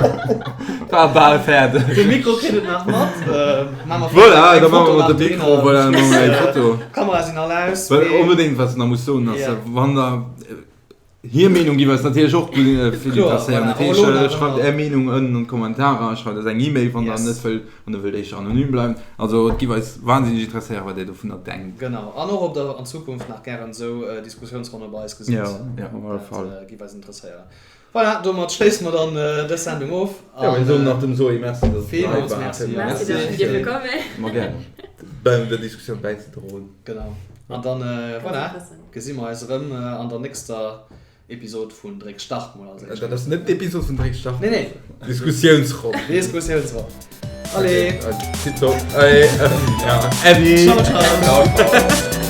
War bal fäerdeg. De Mikro kritt et nach mat. Maache mer Voilà, eng da maache Foto mer nach de Mikro, dohinner. voilà, da maache mer eng Foto. D'Kamerae sinn all aus. Well onbedéngt, wat ech nach muss soen, ass, wann der hir Meenung géif eis natierlech och vill interesséieren. Dat heescht, schreift är Meenung ënnen an d'Kommentarer, schreift eis eng E-Mail, wann der net wëllt, wann der wëllt éischter anonym bleiwen. Also et géif eis wahnsinneg interesséieren, wat där dovunner denkt. Genau, an och ob der an Zukunft nach gären esou Diskussiounsronne bei eis gesitt. Ja, op alle Fall. Dat géif eis interesséieren. Voilà, domat schléisse mer dann dës Sendung of. Jo, mir soen nach dem Zoé Merci, dass et hei Villmools war. Merci. Merci, dass ech dierfe kommen. Ma gären. Bei der Diskussioun bäizedroen. Genau. An dann, voilà, gesi mer eis erëm an der nächster Episod vun Dréck Start mol als éischt. Dat ass net d'Episod vun Dréck Start. Nee, nee. Diskussiounsronn. Diskussiounsronn. Allez. Tipptopp. Allez. Ja. Äddi. Ciao, ciao. Ciao, ciao.